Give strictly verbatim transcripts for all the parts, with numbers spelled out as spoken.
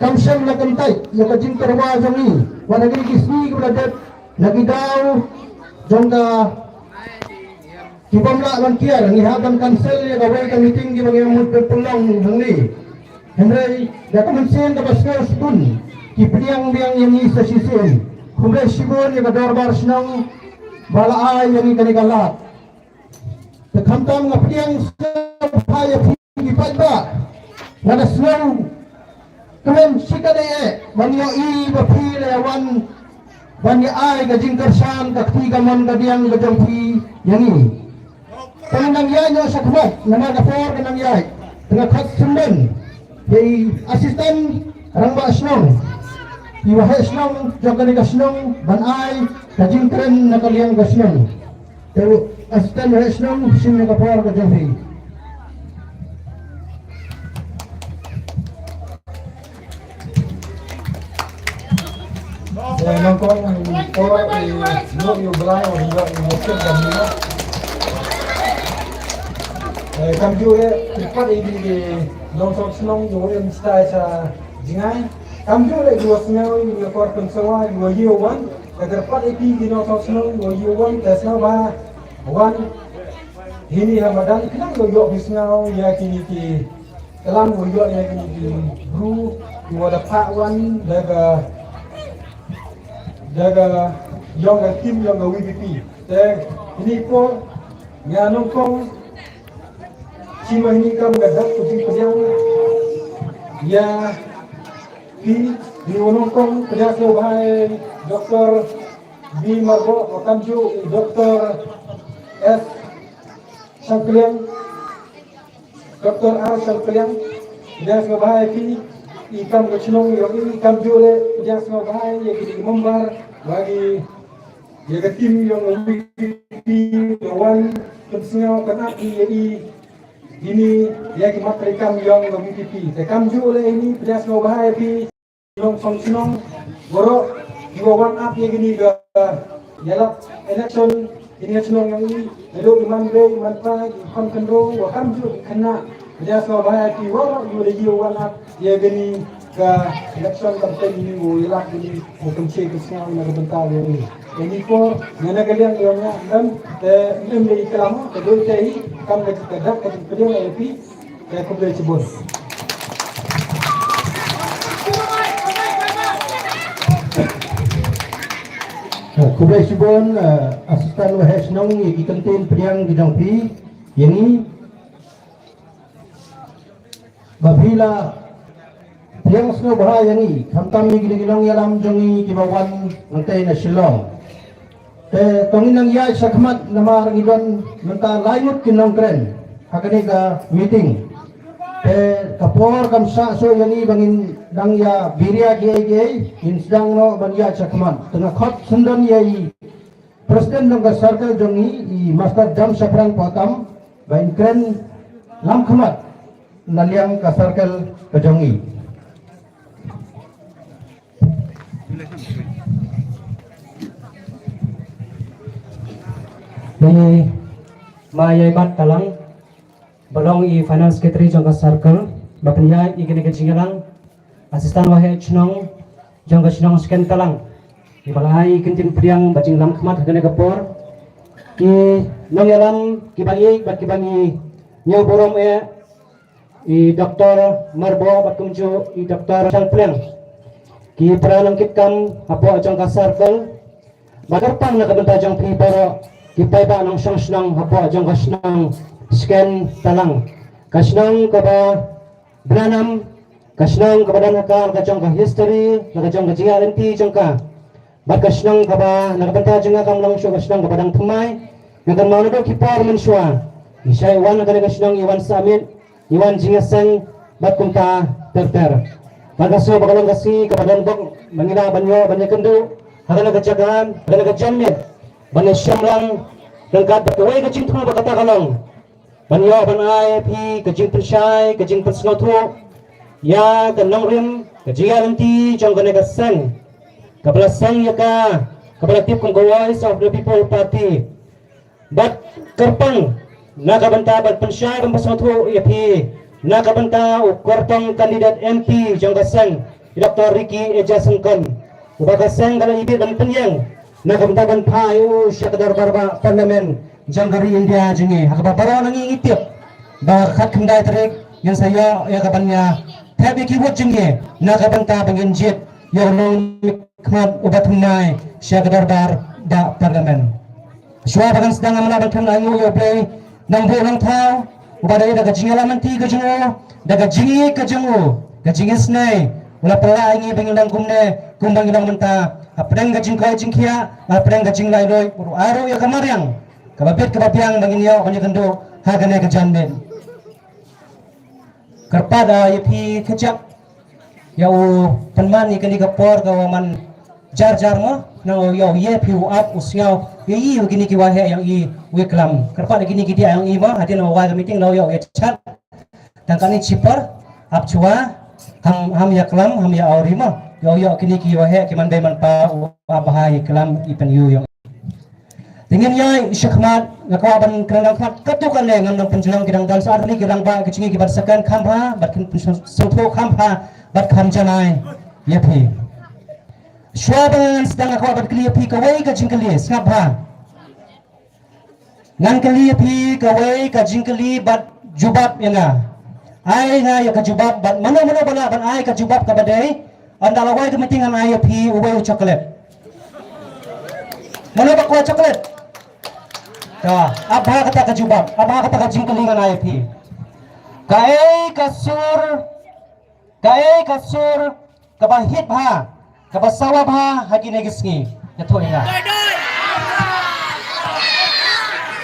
kam shym la kyntait ïa ka jingtyrwa jong ngi. Wat ha kine ki sngi kiba la dep, na ki daw jong ka ki bym lah ban kiar, ngi hap ban cancel ïa kawei ka meeting kiba ngi mut ban pynlong hangne. Hynrei da ka mynsiem kaba sngewsukun, ki pdiang biang ïa ngi sa shisien. Khublei shibun ïa ka dorbar shnong ba la ai ïa ngi kane ka lad. Te khamtam nga pdiang sngewbha ïa phi ki paidbah. Nga da sngew kmen shikatdei eh ban ïohi ba phi la wan ban ïa ai ka jingkyrshan, ka kti kamon kadiang ka jong phi ïa ngi. Te ngan ïaid noh shakhmat namar ka por ka nang ïaid. Te nga khot sngewbha ïa i assistant rangbah shnong, i waheh shnong jong kane ka shnong ban ai ka jingkren na ka liang ka shnong. Te u assistant waheh shnong, shim ïa ka por ka jong phi. Te nyngkong, por i, ïoh ïa u Blai, ïoh ïa u Blai. Eh, kamjuh ïa, kyrpad ïa ki, ki nongshong shnong, ïoh im stai sa jngai. Kamjuh ïa ki wa sngew, ïa ki wa por pynsawa, ïa ki wa ïoh wan. Ka kyrpad ïa ki, ki nongshong shnong, ïa ki wa ïoh wan, te sngewbha wan. Hini ha madan khnang ïoh ïoh phi sngew ïa kini ki klam, ïoh ïoh ïa kini ki bru ki wa da phah wan da ka, da ka ïong ka tim ïong ka V P P. Te hini por nga nyngkong shim hini kam ka dak ka jingpdiang ïa phi, hini wa nyngkong pdiang sngewbha ïa Doktor B Marboh, wa kamjuh i Doktor S Shangpliang, Doktor R Shangpliang, pdiang sngewbha ïa phi, i kam ka chnong ïong i, kamjuh leh pdiang sngewbha ïa ki member, wa ki, ïa ka tim ïong V P P, ïa wan pynsngew kane ïa i, ini ïa ki mat treikam ïong V P P. Te kamjuh leh ini pdiang sngewbha ïa phi. Nongshong shnong baroh kiba wan ap ïa kine ka ïalap election, kine ka shnong ïong i, naduh i man Blei, i man Pai, i khun khynroo, wa kamjuh ki khynnah. Pdiang sngewbha ïa ki baroh kiba la ïoh wan ap ïa kane ka election campaign, ïa kine u ïalap, ïa kine u kynche kynsngew na ka bynta ïong i. Ïa kine por, nga na ka liang ïong nga, te ym dei klam, te dei te i kam ka jingkyrkhu ka jingpdiang ïa phi. Te khublei shibun. Khublei shibun, eh, Assistant Waheh Shnong, ïa ki kyntien pdiang ki jong phi ïa ngi. Ba phi la pdiang sngewbha ïa ngi, khamtam ïa ki nongïalam jong ngi kiba wan nangtei na Shillong. Te to ngin nang ïaid shakhmat namar ngi don mynta lai ngut ki nongkren ha kane ka meeting. Te ka por kam shah shuh ïa ngi ba ngin nang ïa biria kiei kiei, ngin sdang noh ban ïaid shakhmat. Te nga khot sngewdon ïa i President jong ka circle jong ngi, i Master Jam Shaphrang Pohtam, ba in kren lam khmat na liang ka circle ka jong ngi. Ngi ma ïa i Mat Talang, ba long i Finance Secretary jong ka circle, ba pynïaid ïa kane ka jingïalang, Assistant Waheh Shnong jong ka shnong Sken Talang, iba la ai i kyntien pdiang bad jinglam khmat ha kane ka por. Ki nongïalam kiba ïeit bad kiba ngi ñiew burom eh, i Doktor Marboh bad kumjuh i Doktor Shangpliang, ki para nongkitkam hapoh jong ka circle, bad kyrpang na ka bynta jong phi baroh ki paidbah nongshong shnong hapoh jong ka shnong Sken Talang, ka shnong kaba bnanam, ka shnong kaba don ha ka, ka jong ka history, ka jong ka jingïaid lynti jong ka. Bad ka shnong kaba na ka bynta jong nga kam long shuh ka shnong kaba dang thymmai. Nga kynmaw naduh ki por mynshuwa, ngi shait wan ha kane ka shnong, ngi wan sahmit, ngi wan jingïaseng bad kumta ter ter. Bad ka sngew ba ka long ka sngi kaba don bok ba ngi lah ban ïoh ban ïakynduh ha kane ka jaka, ha kane ka janmiet, ban ïashemlang ryngkat bad kawei ka jingthmu ba kata ka long ban ïoh ban ai phi ka jingpynshai, ka jingpynsngewthuh ïa ka nongrim, ka jingïaid lynti jong kane ka seng, kaba la seng ïa ka, kaba la tip kum ka Voice of the People Party. Bad kyrpang na ka bynta ban pynshai ban pynsngewthuh ïa phi na ka bynta u kyrtong candidate M P jong ka seng, Doctor Ricky Ejasengkon, uba ka seng ka la ibit ban pynïeng na ka bynta ban phah ïa u sha ka dorbar ba Parliament jong ka ri India jong ngi. Ha kaba baroh na ngi ngi tip ba khatkhyndai tarik ngin sa ïoh ïa ka ban ïa thep ïa ki vote jong ngi na ka bynta ba ngin jied ïa u nongmihkhmat uba thymmai sha ka dorbar ba Parliament. Shuwa ba ngan sdang, nga mlien ban kren, ai nguh ïa U Blei Nongbuh Nongthaw, uba dei da ka jingïalam lynti ka jong u, da ka jingïeit ka jong u, ka jingisynei, u la pynlah ïa ngi ba ngin long kumne, kumba ngi long mynta, hapdeng ka jingkoit jingkhiah, hapdeng ka jinglaitluid, bad u ai ruh ïa ka mariang kaba bit kaba biang ba ngin ïoh ban ïakynduh ha kane ka janmiet. Kyrpad, ah, ïa phi kjat ïa u pynman ïa kane ka por ka wa man jar jar mo, nang ïa u ïa phi u ap u sngew ïa i wa kine ki wa heh ïa i u ïa klam. Kyrpad ïa kine ki diah ïa i mo, hadien wa wai ka meeting nang ïa u ïa chat. Tang kane chipor ap chwa, ham, ham ïa klam, ham ïa awri mo. Ïa u ïa kine ki wa heh ki man bei man pa u ap bha ïa klam i pyn ïa u ïa. Te ngin ïai shakhmat, nga kwah ban kren lang khmat katto katne, ngam nang pynjlan ki dang dal sa arni ki dang ba ki jingïa ki ban sakan kham bha, bad kin pynsngewthuh kham bha, bad kham janai ïa phi. Shuwa ba ngan sdang nga kwah ban kylli ïa phi kawei ka jingkylli, sngap bha. Ngan kylli ïa phi kawei ka jingkylli bad jubab ïa nga. Ai nga ïa ka jubab bad mano mano ba lah ban ai ka jubab kaba dei, ynda la wai ka meeting ngan ai ïa phi uwei u chocolate. Mano ba kwah chocolate? Ta, ap bha kata ka jubab, ap bha kata ka jingkylli ngan ai ïa phi. Kaei ka sur, kaei ka sur kaba hit bha, kaba sawa bha ha kine ki sngi? Ïathuh ïa nga.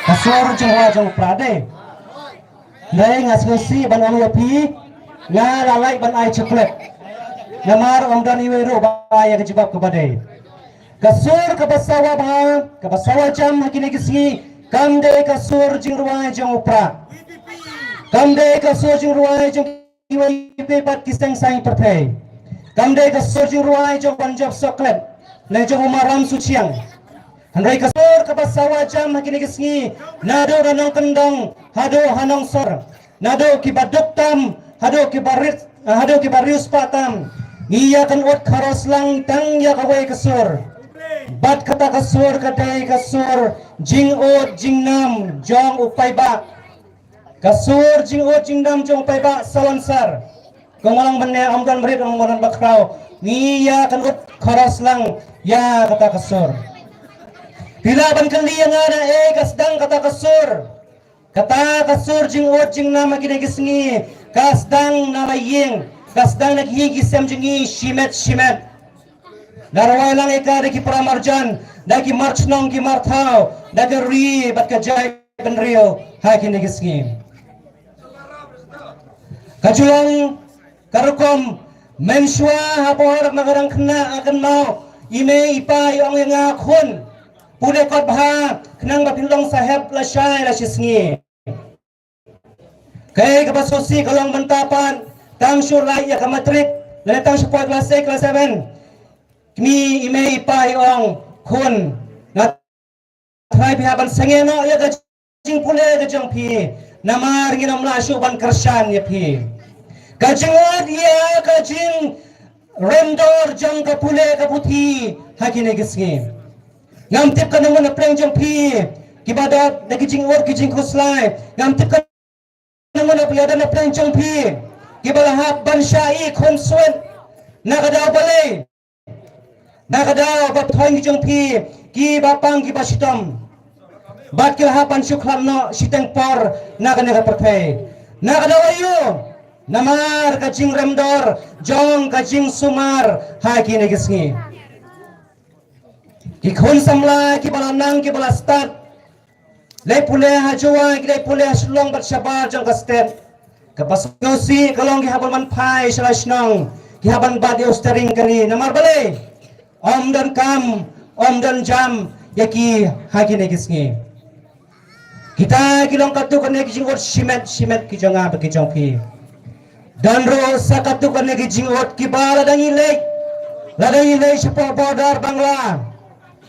Ka sur jingrwai jong u Prah dei. Dei nga sngewsih ban ong ïa phi, nga la lait ban ai chocolate. Namar ym don iwei ruh ba ai ïa ka jubab kaba dei. Ka sur kaba sawa bha, kaba sawa jam ha kine ki sngi, kam dei ka sur jingrwai jong u Prah. Kam dei ka sur jingrwai jong iwei iwei pat ki seng saiñ pyrthei. Kam dei ka sur jingrwai jong Punjab Chocolate ne jong u Maram Suchiang. Hynrei ka sur kaba sawa jam ha kine ki sngi, naduh na nongkyndong haduh ha nongsor, naduh kiba duk tam haduh kiba rit, haduh kiba riewspah tam, ngi ïa kynnoh kharos lang tang ïa kawei ka sur. Bad kata ka sur ka dei ka sur jingud jingnam jong u paidbah. Ka sur jingud jingnam jong u paidbah Salonsar. Kong Malang Bynne, ym don marit, ym don bakhraw. Ngi ïa kynnoh kharos lang ïa kata ka sur. Phi lah ban kylli ïa nga naei ka sdang kata ka sur. Kata ka sur jingud jingnam ha kine ki sngi ka sdang na la ïing, ka sdang na ki ïing ki sem jong ngi shimet shimet. La rwai lang ïa ka da ki para marjan, da ki marchnong ki marthaw, da ka ri bad ka jaitbynriew ha kine ki sngi. Ka ju long ka rukom, mynshuwa ha por ba nga dang khynnah ha kynmaw, i mei i pa i ong ïa nga, khun, pule kot bha khnang ba phin long sahep lashai lashisngi. Kaei kaba sngewsih ka long mynta pat, tang shu lait ïa ka matric lane tang shu poi klas eight klas seven, kmie i mei i pa i ong, khun, nga trai phi hap ban sangeh noh ïa ka jingpule ka jong phi, namar ngin ym lah shuh ban kyrshan ïa phi. Ka jingud ïa ka jingrem dor jong ka pule ka puthi ha kine ki sngi. Ngam tip katno ngut na pdeng jong phi kiba dap da ki jingud ki jingkhuslai. Ngam tip katno ngut na pdeng jong phi kiba la hap ban shah ïa i khun swet na ka daw balei. Na ka daw ba thoiñ ki jong phi kiba pang kiba shitom, bad ki la hap ban shu khlad noh shiteng por na kane ka pyrthei. Na ka daw aïu? Namar ka jingrem dor jong ka jingsumar ha kine ki sngi. Ki khun samla kiba la nang kiba la stad, leit pule ha Jowai, ki leit pule ha Shillong bad shabar jong ka state. Kaba sngewsih ka long ki hap ban phai sha la shnong, ki hap ban bat ïa u steering kali. Namar balei? Ym don kam, ym don jam ïa ki ha kine ki sngi. Kita ki long katto katne ki jingud shimet shimet ki jong nga bad ki jong phi. Don ruh sa katto katne ki jingud kiba lada ngi leit, lada ngi leit shapoh border Bangla,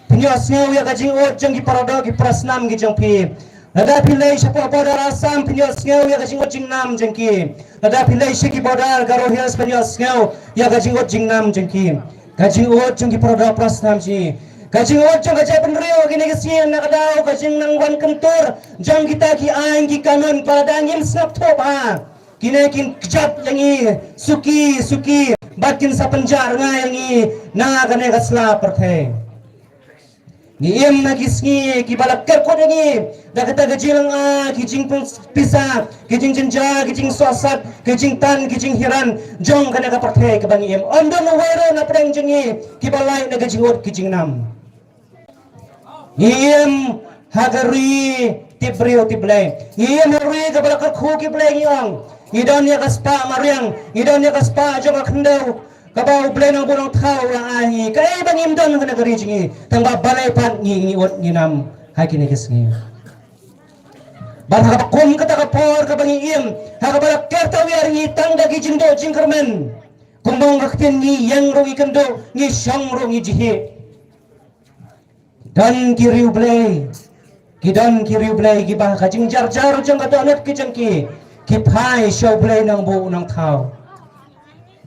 phin ïohsngew ïa ka jingud jong ki paradoh ki parasnam ki jong phi. Lada phi leit shapoh border Assam phin ïohsngew ïa ka jingud jingnam jong ki. Lada phi leit sha ki border Garo Hills phin ïohsngew ïa ka jingud jingnam jong ki. Ka jingud jong ki para doh para snam jong ngi. Ka jingud jong ka jaitbynriew kine ki sngi na ka daw ka jingnang wan kyntur jong kita ki aiñ ki kanun, pat lada ngim sngap thuh bha, kine kin kjat ïa ngi suki suki bad kin sa pynjah rngai ïa ngi na kane ka sla pyrthei. Ngi im ha ki sngi kiba la kerkut ïa ngi da kata ka jinglong, ah, ki jingpisa, ki jingjynjar, ki jingsohsat, ki jingtan, ki jinghiran jong kane ka pyrthei kaba ngi im. Ym don uwei ruh na pdeng jong ngi kiba lait na ka jingud ki jingnam. Ngi im ha ka ri tip briew tip Blei. Ngi im ha ka ri kaba la kyrkhu ki Blei, ngi ong. Ngi don ïa ka spah mariang, ngi don ïa ka spah jong ka khyndew kaba U Blei Nongbuh Nongthaw u la ai ngi. Kaei ba ngim don ha kane ka ri jong ngi? Tang ba balei pat ngi, ngi ud ngi nam ha kine ki sngi? Bad ha kaba kum kata ka por kaba ngi im, ha kaba la ker tawiar ïa ngi tang da ki jingduh jingkyrmen. Kumba ong ka ktien, ngi ïeng ruh ngi kynduh, ngi shong ruh ngi jhieh. Don ki riewblei, ki don ki riewblei kiba ka jingjarjar jong ka dohnud ki jong ki, ki phai sha U Blei Nongbuh Nongthaw.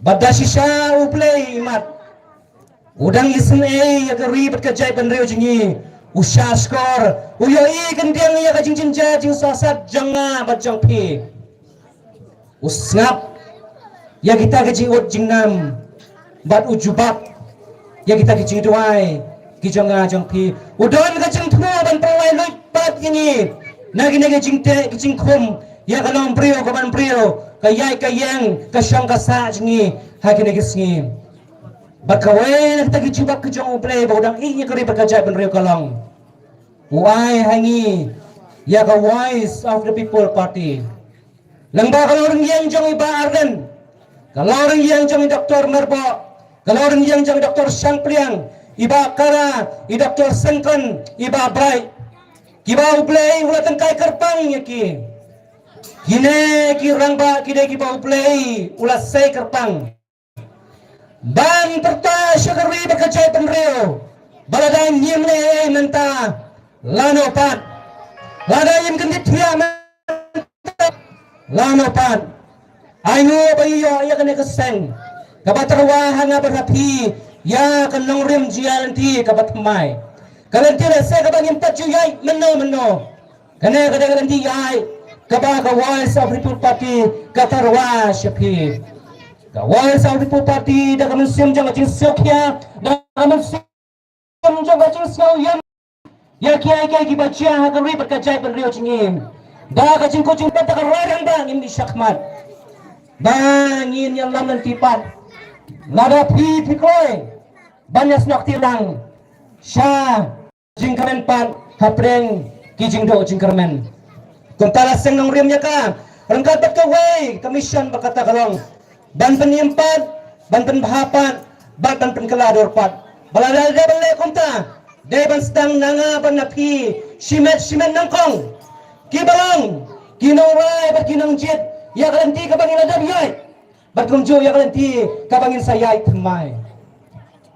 Bad da shisha U Blei imat u dang isynei ïa ka ri bad ka jaitbynriew jong ngi, u shahshkor, u ïohi khyndiat ïa ka jingjynjar jingsohsat jong nga bad jong phi. U sngap ïa kita ki jingud jingnam bad u jubab ïa kita ki jingduwai ki jong nga jong phi. U don ka jingthmu ban pynlait luid pat ïa ngi na kine ki jingteh ki jingkhum ïa ka longbriew ka manbriew, ka ïaid ka ïeng, ka shong ka sah jong ngi ha kine ki sngi. Bad kawei na kita ki jubab ki jong U Blei ba u dang ïeit ïa ka ri bad ka jaitbynriew ka long, u ai ha ngi ïa ka Voice of the People Party. Lyngba ka longrynïeng jong i Bah Ardent, ka longrynïeng jong i Doktor Myrboh, ka longrynïeng jong i Doktor Shangpliang, i Bah Kara, i Doktor Syngkon, i Bah Bright, kiba U Blei u la tyngkai kyrpang ïa ki. Kine ki rangbah ki dei kiba U Blei u la sei kyrpang ban pyrta sha ka ri bad ka jaitbynriew ba lada ngim leh ei ei mynta, lano pat? Lada ngim kyndit thiah mynta, lano pat? Ainguh ba ngi ïoh ïa kane ka seng kaba tyrwa ha nga bad ha phi ïa ka nongrim jingïaid lynti kaba thymmai, ka lynti lehse kaba ngim pat ju ïaid mynno mynno. Kane ka dei ka lynti ïaid kaba ka Voice of People Party ka tyrwa sha phi. Ka Voice of People Party da ka mynsiem jong ka jingsngewkhia, da ka mynsiem jong ka jingsngewïem ïa kiei kiei kiba jia ha ka ri bad ka jaitbynriew jong ngi, da ka jingkut jingpang, da ka roi rangbah, ngin ïa shakhmat ba ngin ïalam lynti pat. Lada phi phi kloi ban ïasnoh kti lang sha jingkyrmen pat hapdeng ki jingduh jingkyrmen. Kumta la seng nongrim ïa ka ryngkat bad kawei ka mission ba kata ka long ban pynim pat, ban pynbha pat bad ban pynkylla dur pat. Ba lada dei ban leh kumta, dei ban sdang na nga bad na phi shimet shimet nyngkong kiba long ki nongrai bad ki nongjied ïa ka lynti kaba ngi la dep ïaid bad kumjuh ïa ka lynti kaba ngin sa ïaid thymmai.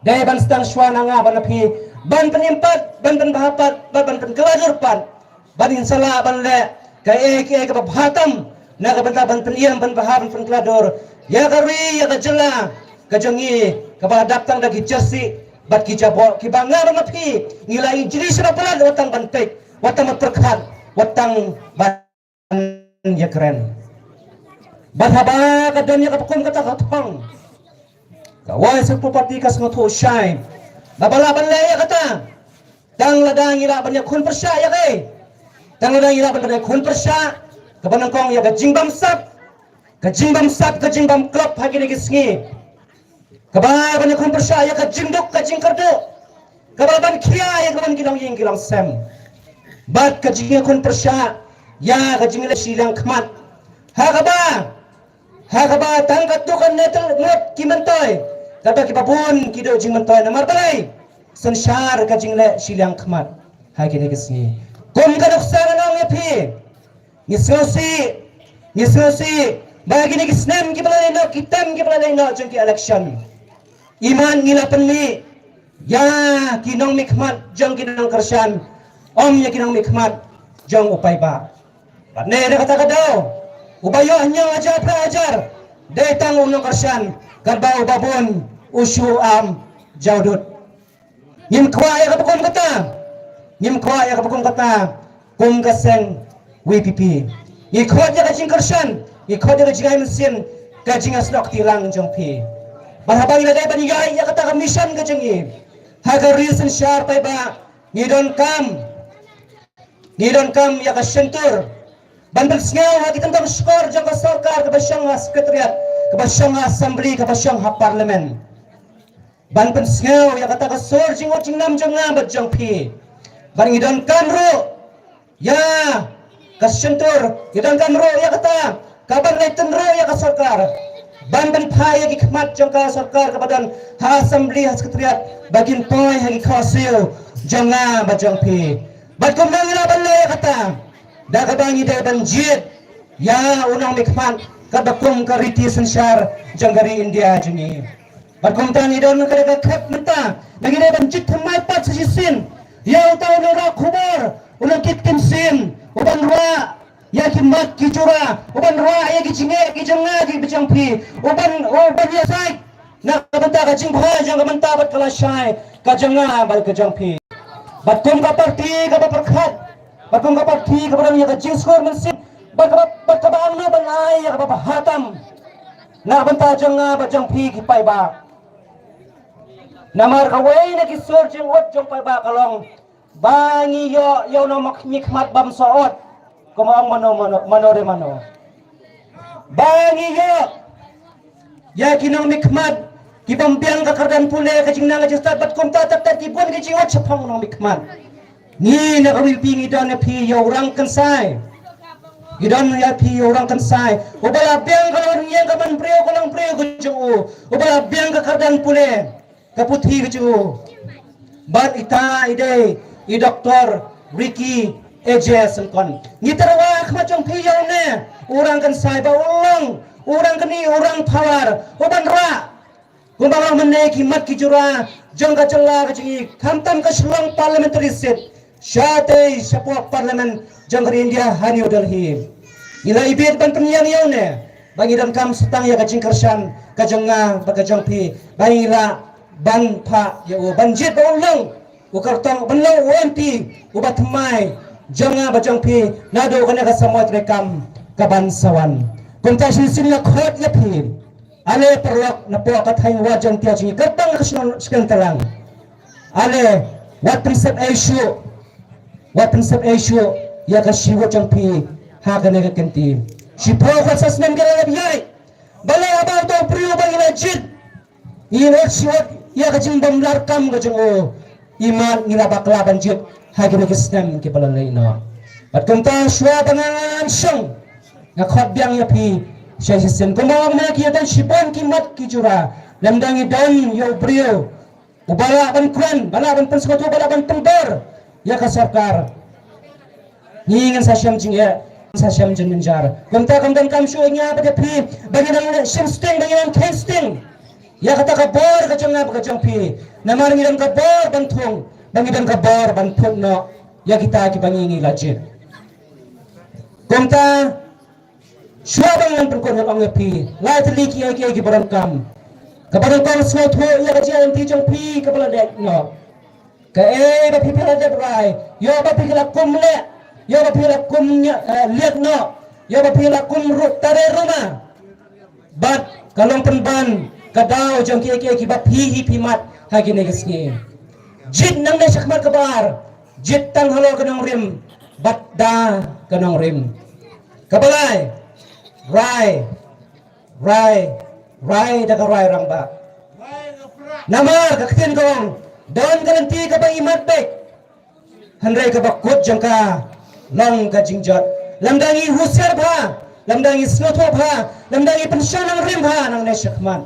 Dei ban sdang shuwa na nga bad na phi ban pynim pat, ban pynbha pat bad ban pynkylla dur pat. Bad ngin sa lah ban leh kaei kaei kaba bha tam na ka bynta ban pynim, ban bha, ban pynkylla dur ïa ka ri, ïa ka jylla ka jong ngi kaba la dap tang da ki jersey bad ki jaboh kiba nga bad na phi ngi la ïohi shi ba palat, wat tang ban peit, wat tang ban pyrkhat, wat tang ban ïakren. Bad haba ka don ïa ka kum kata ka thong, ka Voice of People Party ka sngewthuh shai ba ba lah ban leh ïa kata tang lada ngi lah ban ïakhun pyrshah ïa kaei? Tang lada ngi lah ban ïakhun pyrshah kaba nyngkong ïa ka jingbamsap, ka jingbamsap, ka jingbamklop ha kine ki sngi. Kaba ban ïakhun pyrshah ïa ka jingduk ka jingkyrduh, kaba ban khia ïa ka ban ki longïing ki longsem. Bad ka jingïakhun pyrshah ïa ka jingleh shiliang khmat. Ha kaba, ha kaba tang katto katne tylli ngut ki myntoi, kaba kiba bun ki duh jingmyntoi. Namar balei? Synshar ka jingleh shiliang khmat ha kine ki sngi. Kum ka nuksa ngan ong ïa phi, ngi sngewsih, ngi sngewsih ba kine ki snem kiba la leit noh, ki term kiba la leit noh jong ki election, imat ngi la pynmih ïa ki nongmihkhmat jong ki nongkyrshan, ym ïa ki nongmihkhmat jong u paidbah. Bad ne da kata ka daw, uba ïoh hynñiew hajar phra hajar, dei tang u nongkyrshan, katba uba bun u shu am jawdut. Ngim kwah ïa kaba kum kata. Ngim kwah ïa kaba kum kata. Kum ka seng V P P, ngi khot ïa ka jingkyrshan, ngi khot ïa ka jingai mynsiem, ka jingïasnoh kti lang jong phi. Bad haba ngi la dei ban ïaid ïa kata ka mission ka jong ngi ha ka ri synshar paidbah, ngi donkam, ngi donkam ïa ka shyntur ban pynsngew ha ki tyngkong shkor jong ka sorkar, kaba shong ha Secretariat, kaba shong ha Assembly, kaba shong ha Parliament, ban pynsngew ïa kata ka sur jingud jingnam jong nga bad jong phi. Bad ngi donkam ruh ïa ka shyntur, ngi donkam ruh ïa kata kaban leit tynruh ïa ka sorkar, ban pynphai ïa ki khmat jong ka sorkar kaba don ha Assembly, ha Secretariat, ba kin poi ha ki khawsiew jong nga bad jong phi. Bad kumno ngi lah ban leh ïa kata? Da kaba ngi dei ban jied ïa u nongmihkhmat katba kum ka riti synshar jong ka ri India jong ngi. Bad kumta ngi don ka dei ka khep mynta, ba ngi dei ban jied thymmai pat sa shisien ïa uta u nongrah khubor, u nongkit kynsian, uban rah ïa ki mat ki jura, uban rah ïa ki jingeh ki jong nga ki jong phi, uban, uban ïasaid na ka bynta ka jingbha jong ka bynta bad ka lashai ka jong nga bad ka jong phi. Bad kum ka parti kaba pyrkhat, bad kum ka parti kaba don ïa ka jingsngur mynsiem, bad kaba, bad kaba angnud ban ai ïa kaba bha tam na ka bynta jong nga bad jong phi ki paidbah. Namar kawei na ki sur jingud jong paidbah ka long ba ngi ïoh ïa u nongmihkhmat bym sah ot, kumba ong mano mano, mano re mano. Ba ngi ïoh ïa ki nongmihkhmat ki bym biang ka kyrdan pule, ka jingnang ka jingstad, bad kumta tad tad ki bun ki jingud shaphang u nongmihkhmat. Ngi na ka V P P ngi don ïa phi ïa u rangkynsai. Ngi don ïa phi ïa u rangkynsai uba la biang ka longïing ka manbriew ka longbriew ka jong u, uba la biang ka kyrdan pule, ka puthi ka jong u. Bad ita i dei i Doktor Ricky A J Syngkon. Ngi tyrwa ha khmat jong phi ïa une u rangkynsai ba un long u rangkynmaw, u rangpaw, uban rah, kumba long mynne ki mat ki jura jong ka jylla ka jong ngi, khamtam ka Shillong Parliamentary Seat, shatei shapoh Parliament jong ka ri India ha New Delhi. Ngi la ibit ban pynïeng ïa une ba ngi donkam sa tang ïa ka jingkyrshan ka jong nga bad ka jong phi, ba ngi lah ban phah ïa u ban jied ba un long u kyrtong, ban long u M P uba thymmai jong nga bad jong phi naduh kane ka samoi treikam kaban sa wan. Kumta shisien nga khot ïa phi, ale paralok napoh ka thaiñ wad Jaiñtia jong ngi, kyrpang ka shnong Shkengtalang, ale wat pynsep ei shuh, wat pynsep ei shuh ïa ka shiwut jong phi ha kane ka kynti. Shiphew khatsan snem ki la dep ïaid, balei haba uto u briew ba ngi la jied, ngi ot shi ot ïa ka jingbym larkam ka jong u, imat ngi la bakla ban jied ha kine ki snem kiba la leit noh. Bad kumta shuwa ba ngan shong, nga khot biang ïa phi sha shisien, kumba ong ma ki, ïa don shibun ki mat ki jura, lymda ngi don ïa u briew uba lah ban kren, ba lah ban pynsngewthuh, ba lah ban pyndor ïa ka sorkar, ngi ngin sa shem jingeh, ngin sa shem jingjynjar. Kumta kam donkam shuh ïa nga bad ïa phi ba ngi dang leh shim sting, ba ngi dang kheiñ sting ïa kata ka bor ka jong nga bad ka jong phi. Namar ngi don ka bor ban thung, ba ngi don ka bor ban put noh ïa kita kiba ngi, ngi la jied. Kumta shuwa ba ngan pynkut ngan ong ïa phi, lai tylli kiei kiei kiba donkam, kaba donkam sngewthuh ïa ka jingïaid lynti jong phi kaba la leit noh. Kaei ba phi, phi la dep rai, ïoh ba phi la kum leh, ïoh ba phi la kum ñia-, eh, liat noh, ïoh ba phi la kum ruh tare ruma. Bad ka long pynban ka daw jong kiei kiei kiba phi hi phi mad ha kine ki sngi. Jied nangne shakhmat kaba ar, jied tang halor ka nongrim bad da ka nongrim. Kaba lai, rai, rai, rai da ka rai rangbah. Namar ka ktien ka ong, don ka lynti kaba i mat beit, hynrei kaba kut jong ka long ka jingjot. Lymda ngi husiar bha, lymda ngi sngewthuh bha, lymda ngi pynshong nongrim bha nangne shakhmat,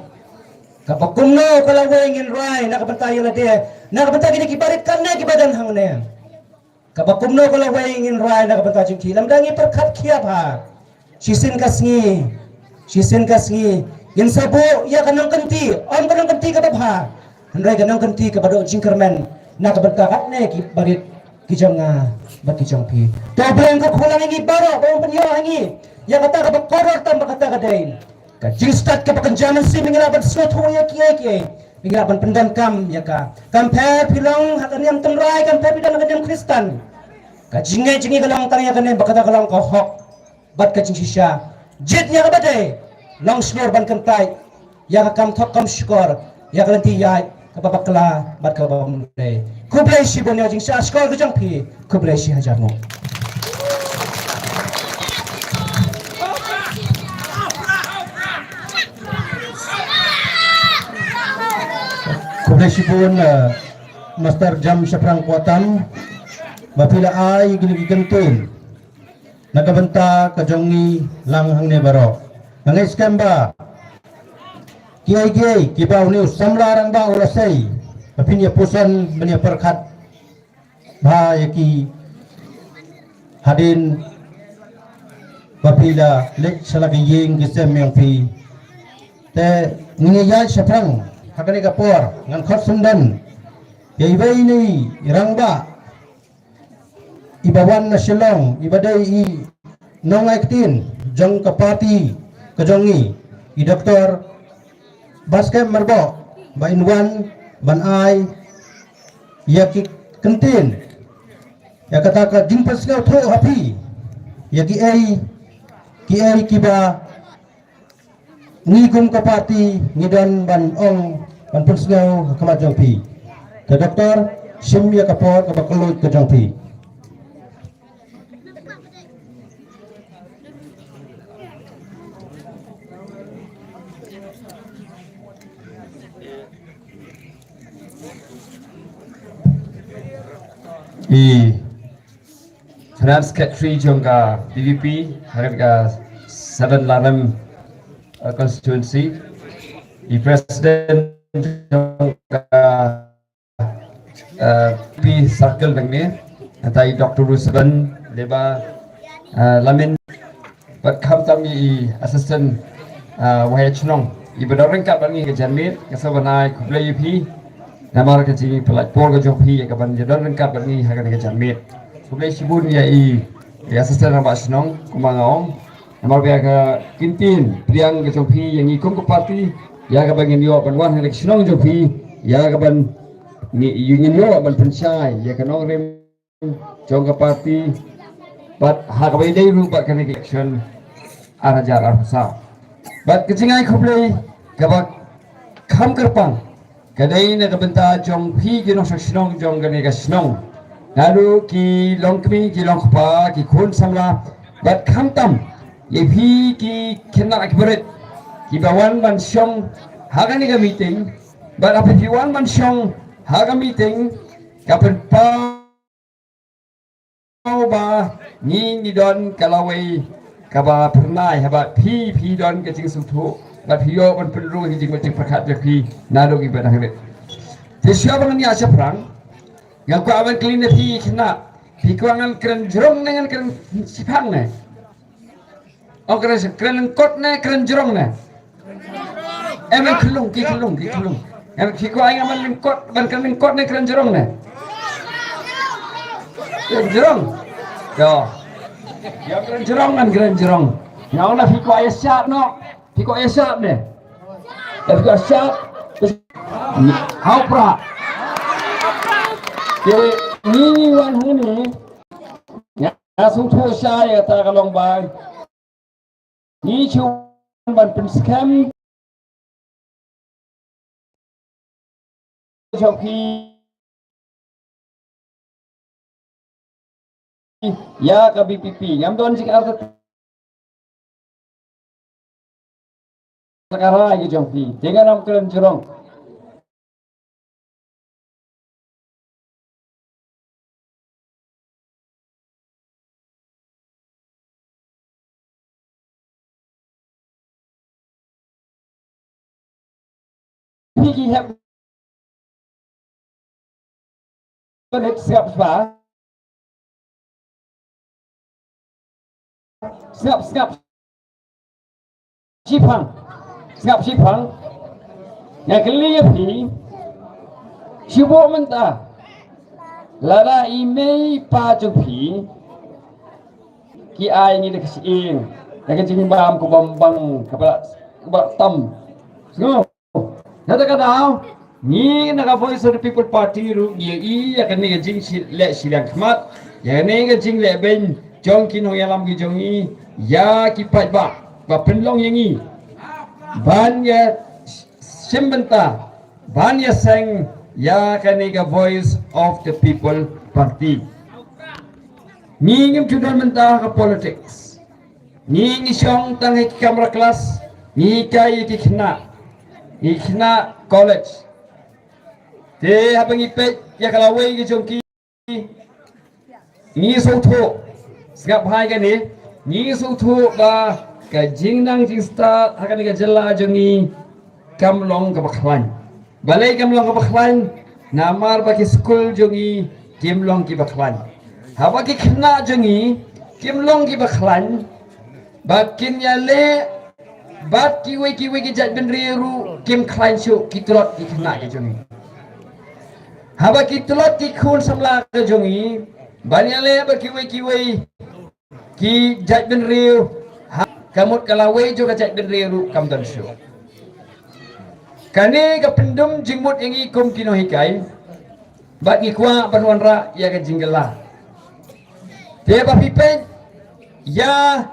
kaba kumno ka lawei ngin rai na ka bynta ïa lade, na ka bynta kine ki barit kane kiba don hangne? Kaba kumno ka lawei ngin rai na ka bynta jong ki lymda ngi pyrkhat khia bha? Shisien ka sngi, shisien ka sngi ngin sa buh ïa ka nongkynti, ym ka nongkynti kaba bha, hynrei ka nongkynti kaba duh jingkyrmen na ka bynta katne ki barit ki jong nga bad ki jong phi. To Blei un kyrkhu lang ïa ngi baroh, ba un pynïoh ha ngi ïa kata kaba kordor tam bad kata ka dei ka jingstad kaba kynja mynsiem, ngi lah ban sngewthuh ïa kiei kiei, ngi lah ban pyndonkam ïa ka. Kam pher phi long ha ka niam tynrai, kam pher phi don ha ka niam Khristan, ka jingngeit jong ngi ka long tang ïa kane ba kata ka long ka hok bad ka jingshisha. Jied ïa kaba dei, long shlur ban kyntait ïa ka kam thok kam shukor, ïa ka lynti ïaid kaba bakla bad kaba bymdei. Khublei shibun ïa ka jingshah shkor ka jong phi. Khublei shi hajar nguh. Khublei shibun, eh, Master Jam Shaphrang Kpotam, ba phi la ai kine ki kyntien na ka bynta ka jong ngi lang hangne baroh. Nga ngeit skhem ba kiei kiei kiba une u samla rangbah u la sei, ba phin ïa puson ban ïa pyrkhat bha ïa ki hadien ba phi la leit sha la ka ïing ki sem jong phi. Te ngi ïaid shaphrang ha kane ka por, ngan khot syndon ïa iwei i rangbah iba wan na Shillong, iba dei i nongai ktien jong ka party ka jong ngi, i Doktor Batskhem Myrboh, ba in wan ban ai ïa ki kyntien, ïa kata ka jingpynsngewthuh ha phi ïa kiei kiei kiba ngi kum ka party ngi don ban ong, ban pynsngew ha khmat jong phi. Te Doktor, shim ïa ka por kaba kylluid ka jong phi. I Finance Secretary jong ka D V P ha ka seven Larem, uh, constituency. I President jong ka, uh, P Circle nangne, ata i Doctor Ruseban Leba, uh, Lamin, bad khamtam i Assistant, uh, Waheh Chnong iba don ryngkat bad ngi ka janmiet. Nga sa ban ai khublei ïa phi namar ka jingpynlait por ka jong phi ïa ka ban ïa don ryngkat bad ngi ha kane ka janmiet. Khublei shibun ïa i, i Assistant Rangbah Chnong, kumba nga ong. Namar ba ïa ka kyntien pdiang ka jong phi ïa ngi kum ka party, ïa kaba ngin ïoh ban wan ha ka shnong jong phi, ïa kaban ngi, ngin ïoh ban pynshai ïa ka nongrim jong ka party, bad ha kaba ïadei ruh bad kane ka election ar hajar arphew saw. Bad ka jingai khublei kaba kham kyrpang ka dei na ka bynta jong phi ki nongshong shnong jong kane ka shnong, naduh ki longkmie, ki longkpa, ki khun samla, bad khamtam ïa phi ki khynnah ki barit kiba wan ban shong ha kane ka meeting, bad haba phi wan ban shong ha ka meeting, ka pynpaw ba ngi ngi don ka lawei kaba phyrnai haba phi, phi don ka jingsngewthuh bad phi ïoh ban pynrung ïa ka jingmut jingpyrkhat jong phi naduh kiba dang rit. Te shuwa ba ngan ïa shaphrang, nga kwah ban kylli na phi khynnah, phi kwah ngan kren jrong ne ngan kren shiphang ne? Ong kren, kren lyngkot ne kren jrong ne? Em, em, khyllung, ki khyllung, ki khyllung. Em, phi kwah ïa nga ban lyngkot, ban kren lyngkot ne kren jrong ne? Kren jrong. Ïa. Ïa kren jrong, ngan kren jrong. Nga ong na phi kwah ïa shad noh. Phi kwah ïa shad ne? Em, phi kwah shad. Hau pra. Te ngi ngi wan hangne. Nga sngewthuh shai ïa kata ka long ba ngi shu ban pynskhem jong phi ïa ka V P P. Ngam don jingïarap ka rai ka jong phi. Te ngan ym kren jrong. Phi ki hep. Sngap sngap. Sngap sngap. Shiphang. Sngap shiphang. Nga kylli ïa phi. Shu buh mynta. Lada i mei i pa jong phi ki ai ngi da ka shyieng, da ka jingbam ka bam bang kaba, kaba tam. Sngewbha. Na kata ka daw, ngi na ka Voice of the People Party ruh ngi ïohi ïa kane ka jingshil-, leh shiliang khmat, ïa kane ka jingleh beiñ jong ki nongïalam ki jong ngi ïa ki paidbah ba pynlong ïa ngi ban ïa shim bynta, ban ïaseng ïa kane ka Voice of the People Party. Ngi ngim ju don mynta ha ka politics. Ngi ngi shong tang ha ki kamra klas, ngi hikai ïa ki khynnah, ngi khynnah college. Te haba ngi peit ïa ka lawei ka jong ki, ngi sngewthuh, sngap bha ïa kane, ngi sngewthuh ba ka jingnang jingstad ha kane ka jylla jong ngi kam long kaba khlaiñ. Balei kam long kaba khlaiñ? Namar ba ki skul jong ngi kim long kiba khlaiñ. Haba ki khynnah jong ngi kim long kiba khlaiñ, ba kin ïaleh bad kiwei kiwei ki jaitbynriew ruh kim khlaiñ shuh, ki tlot ki khynnah ki jong ngi. Haba ki tlot ki khun samla ki jong ngi ban ïaleh bad kiwei kiwei ki jaitbynriew, ha, ka mut ka lawei jong ka jaitbynriew ruh kam don shuh. Kane ka pyndum jingmut ïa ngi kum ki nonghikai, bad ngi kwah ban wanrah ïa ka jingkylla. Te ba phi peit ïa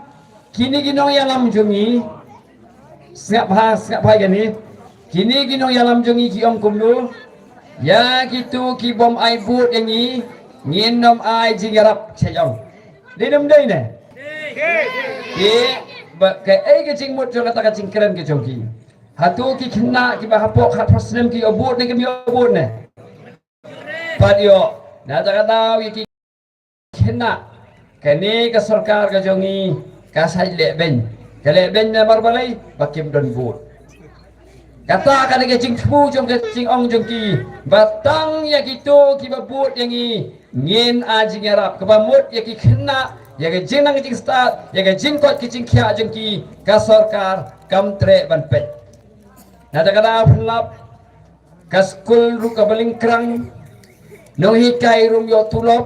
kine ki nongïalam jong ngi, sngap bha, sngap bha ïa kane. Kine ki nongïalam jong ngi ki ong kumno? Ïa kito ki bym ai vote ïa ngi, ngin nym ai jingïarap, sha ong. Dei ne ym dei ne? Te ba kaei ka jingmut jong kata ka jingkren ka jong ki? Hato ki khynnah kiba hapoh khatphra snem ki ïoh vote ne kim ïoh vote ne? Pat ïoh. Na kata ka daw ïa ki khynnah, kane ka sorkar ka jong ngi ka sa leh beiñ. Ka leh beiñ namar balei? Ba kim don vote. Kata ka dei ka jingthmu jong ka jingong jong ki, ba tang ïa kito kiba vote ïa ngi ngin ai jingïarap, kaba mut ïa ki khynnah, ïa ka jingnang jingstad, ïa ka jingkoit ka jingkhiah jong ki, ka sorkar kam treh ban peit. Na kata ka daw pynlap, ka skul ruh kaba lyngkrang, nonghikai ruh ym ïoh tulop,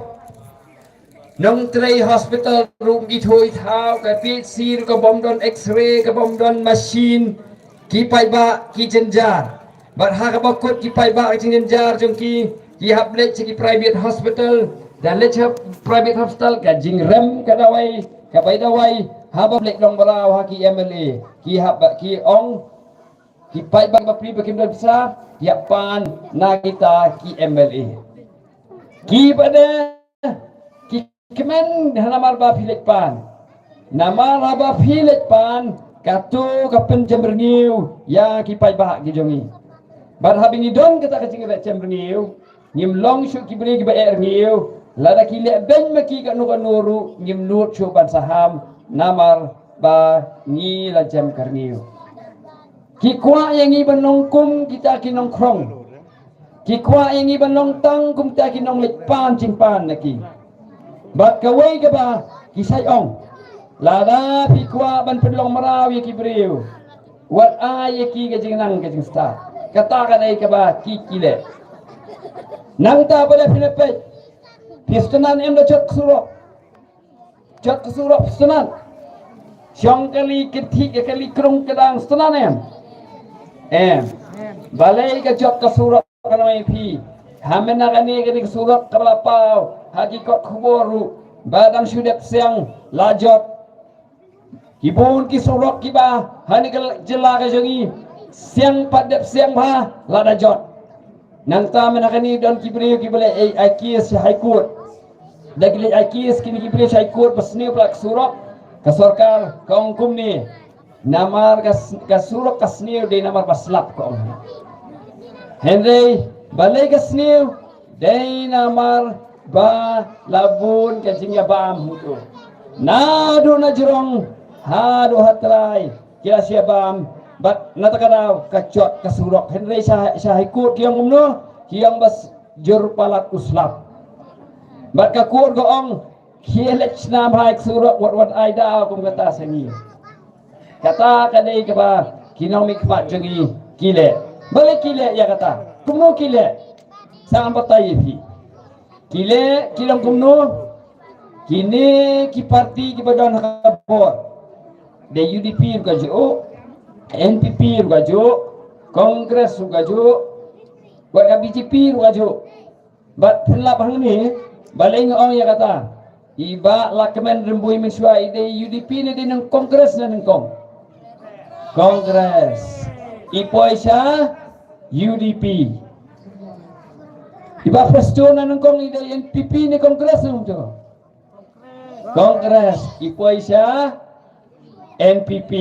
nongtrei hospital ruh ym ithuh ithaw, ka PHC ruh ka bym don X-ray, ka bym don machine, ki paidbah ki jynjar. Bad ha kaba kut ki paidbah ki jynjar jong ki, ki hap leit sha ki private hospital, da leit sha private hospital ka jingrem ka dawai, ka bai dawai, haba leit long balaw ha ki MLA, ki hap ba ki ong, ki paidbah ba pli ba kim don pisa, ki hap pan na kita ki MLA. Ki ba dei ki kmen ha namar ba phi leit pan. Namar haba phi leit pan, kato ka pynjem rngiew ïa ki paidbah ki jong ngi. Bad haba ngi don kata ka jingjem rngiew, ngim long shuh ki briew kiba eh rngiew. Lada ki leh beiñ ma ki kano kano ruh, ngim nud shuh ban saham, namar ba ngi la jem ka rngiew. Ki kwah ïa ngi ban long kum kita ki nongkhrong. Ki kwah ïa ngi ban long tang kum kita ki nongleit pan jingpan na ki. Bad kawei kaba ki sa ong, lada phi kwah ban pynlong mraw ïa ki briew, wat ai ïa ki ka jingnang ka jingstad. Kata ka dei kaba ki ki leh. Nangta ba leh phi leh peit, phi sngewthuh em da jot surok. Jot ka surok sngewthuh. Shong kali kynthih ka kali krung ka dang sngewthuh em? Em. Balei ka jot ka surok ka nong ïa phi? Ha mynta kane kane ka surok kaba la paw ha ki kot khubor ruh ba dang shu dep siang la jot. Ki bun ki surok kiba ha kane ka jylla ka jong ngi siang pat dep siang bha la da jot. Nangta mynta kane don ki briew kiba leh ai case sha High Court. Da ki leh ai case kine ki briew sha High Court ba sniew palat ka surok, ka sorkar ka ong kumne, namar ka s-, ka surok ka sniew dei namar ba slap, ka ong. Hynrei balei ka sniew? Dei namar ba la bun ka jingïabam hato. Naduh na jrong haduh ha trai ki la shu ïabam, bad na kata ka daw ka jot ka surok. Hynrei sha, sha High Court ki ong kumno? Ki ong ba s-, jur palat u slap. Bad ka court ka ong, khie leit shna bha ïa ka surok, wat, wat ai daw kum kata sha ngi. Kata ka dei kaba ki nongmihkhmat jong ngi ki leh. Balei ki leh ïa kata? Kumno ki leh? Sa ngan batai ïa phi. Ki leh ki long kumno? Kine ki parti kiba don ha ka bor. Da U D P ruh ka juh, N P P ruh ka juh, Congress ruh ka juh, wat ka B J P ruh ka juh. Bad pynlap hangne, balei nga ong ïa kata? I Bah Lahkmen Rymbui mynshuwa i dei U D P ne dei nyngkong Congress ne nyngkong? Congress. I poi sha U D P. I Bah Prestone nyngkong i dei N P P ne Congress ne mynta? Congress. I poi sha N P P.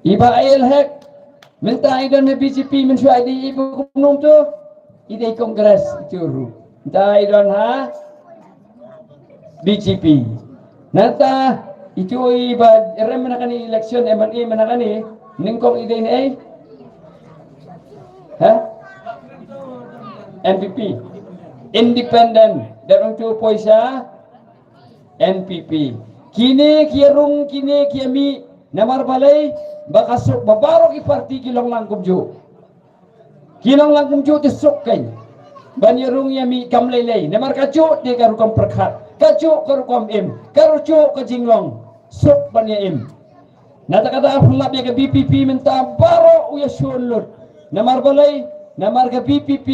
I Bah Ael Hek, mynta i don ha B J P, mynshuwa i dei i Bah Kumnum tu, i dei Congress itu ruh. Mynta i don ha B J P. Nangta itu i Bah Rem mynta kane election M L A mynta kane, nyngkong i dei ne ei? Ha? N P P. Independent. Dang tu poi sha N P P. Kine ki rung, kine ki mih, namar balei? Ba ka suk ba baroh ki parti ki long lang kumjuh. Ki long lang kumjuh te suk kein. Ban ïa rung ïa mih kam lei lei. Namar ka juh te ka rukom pyrkhat, ka juh ka rukom im, ka juh ka jinglong. Suk ban ïa im. Na kata ka daw pynlap ïa ka V P P mynta baroh u ïa shun lut. Namar balei? Namar ka V P P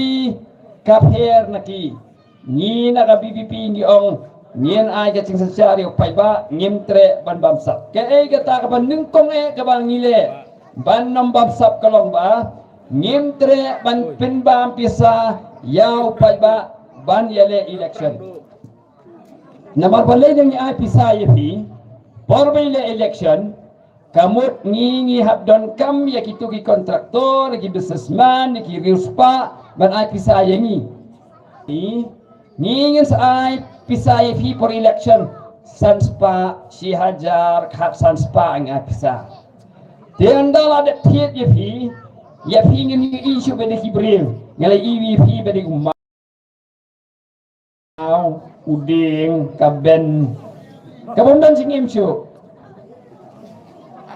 ka pher na ki. Ngi na ka V P P ngi ong ngin ai ka jingsynshar ïa u paidbah, ngim treh ban bamsap. Kaei kata kaba nyngkong eh kaba ngi leh ban nym bamsap ka long ba ngim treh ban pynbam pisa ïa u paidbah ban ïaleh election. Namar balei ngi ai pisa ïa phi? Por ba ïaleh election, ka mut ngi ngi hap donkam ïa kitu ki kontraktor, ïa ki businessman, ïa ki riewspah ban ai pisa ïa ngi. Ngi ngi ngin sa ai pisa ïa phi por election, san spah, shi hajar, khatsan spah ngi ai pisa. Te ynda la dep thied ïa phi, ïa phi ngin ïohi shuh ba dei ki briew, ngi la ïohi ïa phi ba dei u maw, u dieng, ka ben, ka bym don jingim shuh.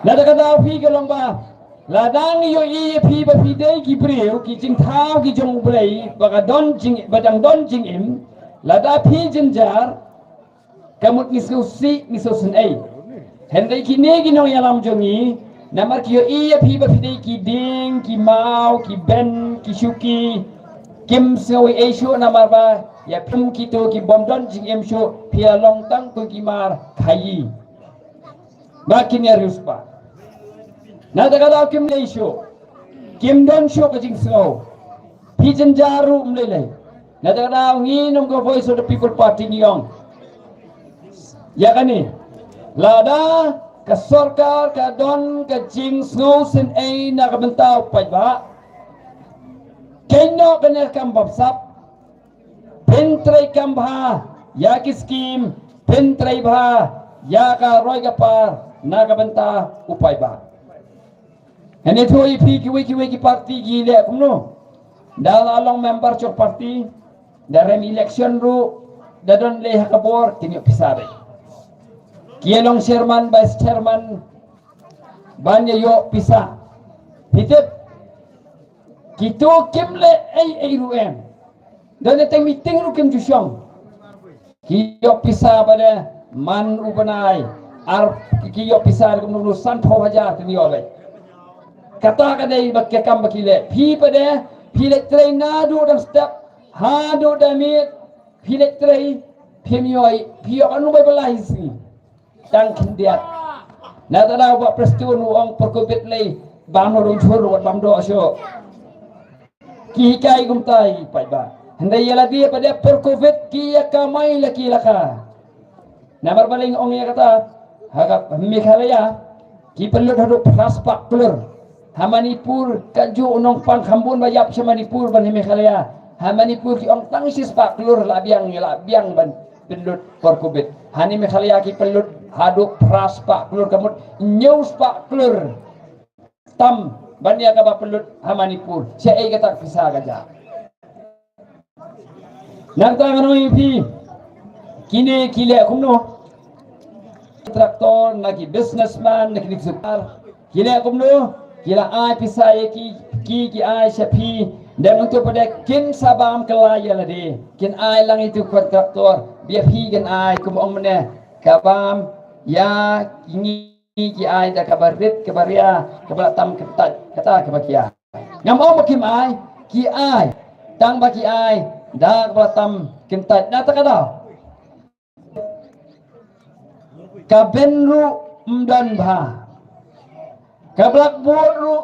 Na kata ka daw phi ka long ba lada ngi ïohi ïa phi ba phi dei ki briew ki jingthaw ki jong U Blei ba ka don jing, ba dang don jingim, lada phi jynjar, ka mut ngi sngewsih, ngi sngewsynei. Hynrei kine ki nongïalam jong ngi, namar ki ïohi ïa phi ba phi dei ki dieng, ki maw, ki ben, ki shuki, kim sngew ei ei shuh namar ba ïa phi kitu ki bym don jingim shuh, phi ïa long tang kum ki mar khaïi ba kin ïa riewspah. Na kata ka daw kim lei shuh, kim don shuh ka jingsngew. Phi jynjar ruh ym lei lei. Na kata ka daw ngi nong ka Voice of the People Party ngi ong ïa kane, lada ka sorkar ka don ka jingsngewsynei na ka bynta u paidbah, kynnoh kane ka kam bamsap, pyntrei kam bha ïa ki skim, pyntrei bha ïa ka roi ka par na ka bynta u paidbah. Hynrei to ïa phi kiwei kiwei ki parti ki leh kumno? Da la long member jong parti, da rem election ruh, da don lei ha ka bor, kin ïoh pisa dei. Ki long chairman, vice chairman, ban ïa ïoh pisa. Phi tip, kitu kim leh ei ei ruh em. Don ïa teng meeting ruh kim ju shong. Ki ïoh pisa ba dei man u bnai, ar ki ïoh pisa ruh kumno sanphew hajar kin ïoh leh. Kata ka dei ba ka kam ba ki leh. Phi ba dei, phi leit trei naduh dang step haduh da miet, phi leit trei, phim ïoh, phi ïoh kano ba lai sngi. Tang khyndiat. Na kata ka daw Bah Prestone u ong por covid lei, bam noh rung chur wat bam doh shuh. Ki hikai kumta ïa ki paidbah. Hynrei ïa lade pat dei por covid ki ïa kamai la ki la ka. Namar balei nga ong ïa kata? Ha ka Meghalaya ki pynlut haduh phra spah klur. Ha Manipur, kajuh u nongpang kham bun ba ïap sha Manipur ban ha Meghalaya. Ha Manipur ki ong tang shi spah klur la biang, la biang ban pynlut por covid. Hangne Meghalaya ki pynlut haduh phra spah klur, ka mut hynñiew spah klur tam ban ïa kaba pynlut ha Manipur. Shaei kata ka pisa ka jia? Nangta ngan ong ïa phi, kine ki leh kumno? Kontraktor, na ki businessman, na ki nongshong, ki leh kumno? Ki la ai pisa ïa ki, ki, ki ai sha phi, Dang utu pade kin sa bam kylla ïa lade. Kin ai lang ïa utu kontraktor. Bia phi kin ai kum ong mane. Ka bam ïa ngi ki ai da kaba rit kaba ria kaba tam kyntait kata kaba ki ai. Ngam ong ba kim ai, ki ai. Tang ba ki ai da kaba tam kyntait. Na ta ka daw. Ka ben ruh ym don bha. Ka blackboard ruh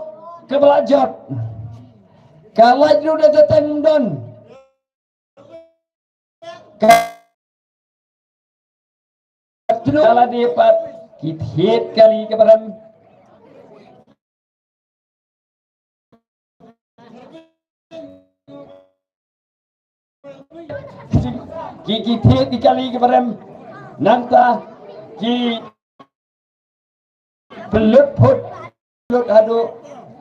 ka bla jot. Ka light ruh da ta teng ym don. Ka tru ka la dei pat ki thied kali ka barem. Ki ki thied ki kali ki barem. Nangta ki pynlut phut pynlut haduh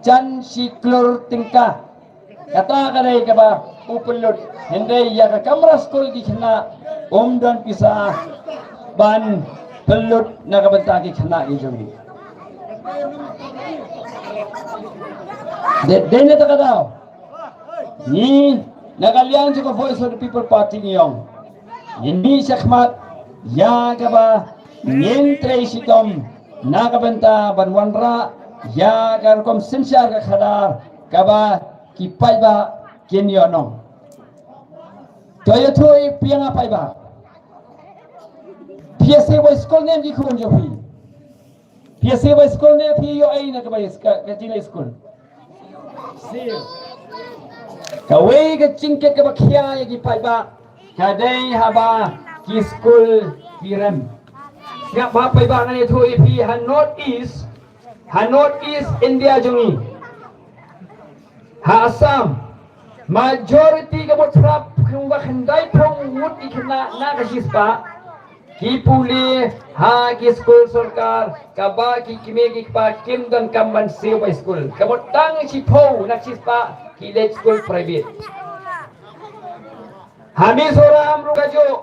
jan shi klur tyngka. Kata ka dei kaba u pynlut. Hynrei ïa ka kamra skul ki khynnah um don pisa ban pynlut na ka bynta ki khynnah ki jong ngi. Dei dei na ta ka daw. Ngi na ka liang jong ka Voice of the People Party ngi ong, ngin mih shakhmat ïa kaba ngin trei shitom na ka bynta ban wanrah ïa ka rukom synshar ka khadar kaba ki paidbah kin ïoh nong. To ïathuh ïa phi nga paidbah. Phi ïa siew bad skul ne em ki khun jong phi? Phi ïa siew bad skul ne phi ïoh ei na kaba ïa ka, ka jingleit skul? Kawei ka jingkit kaba khia ïa ki paidbah ka dei haba ki skul ki rem. Sngap ba paidbah ngan ïathuh ïa phi ha North East, ha North East India jong ngi. Ha Assam, majority ka mut phrap kumba khyndai phew ngut ki khynnah na ka shispah ki pule ha ki skul sorkar kaba ki kmie ki kpa kim don kam ban siew bad skul. Ka mut tang shiphew na shispah ki leit skul private. Ha Mizoram ruh kajuh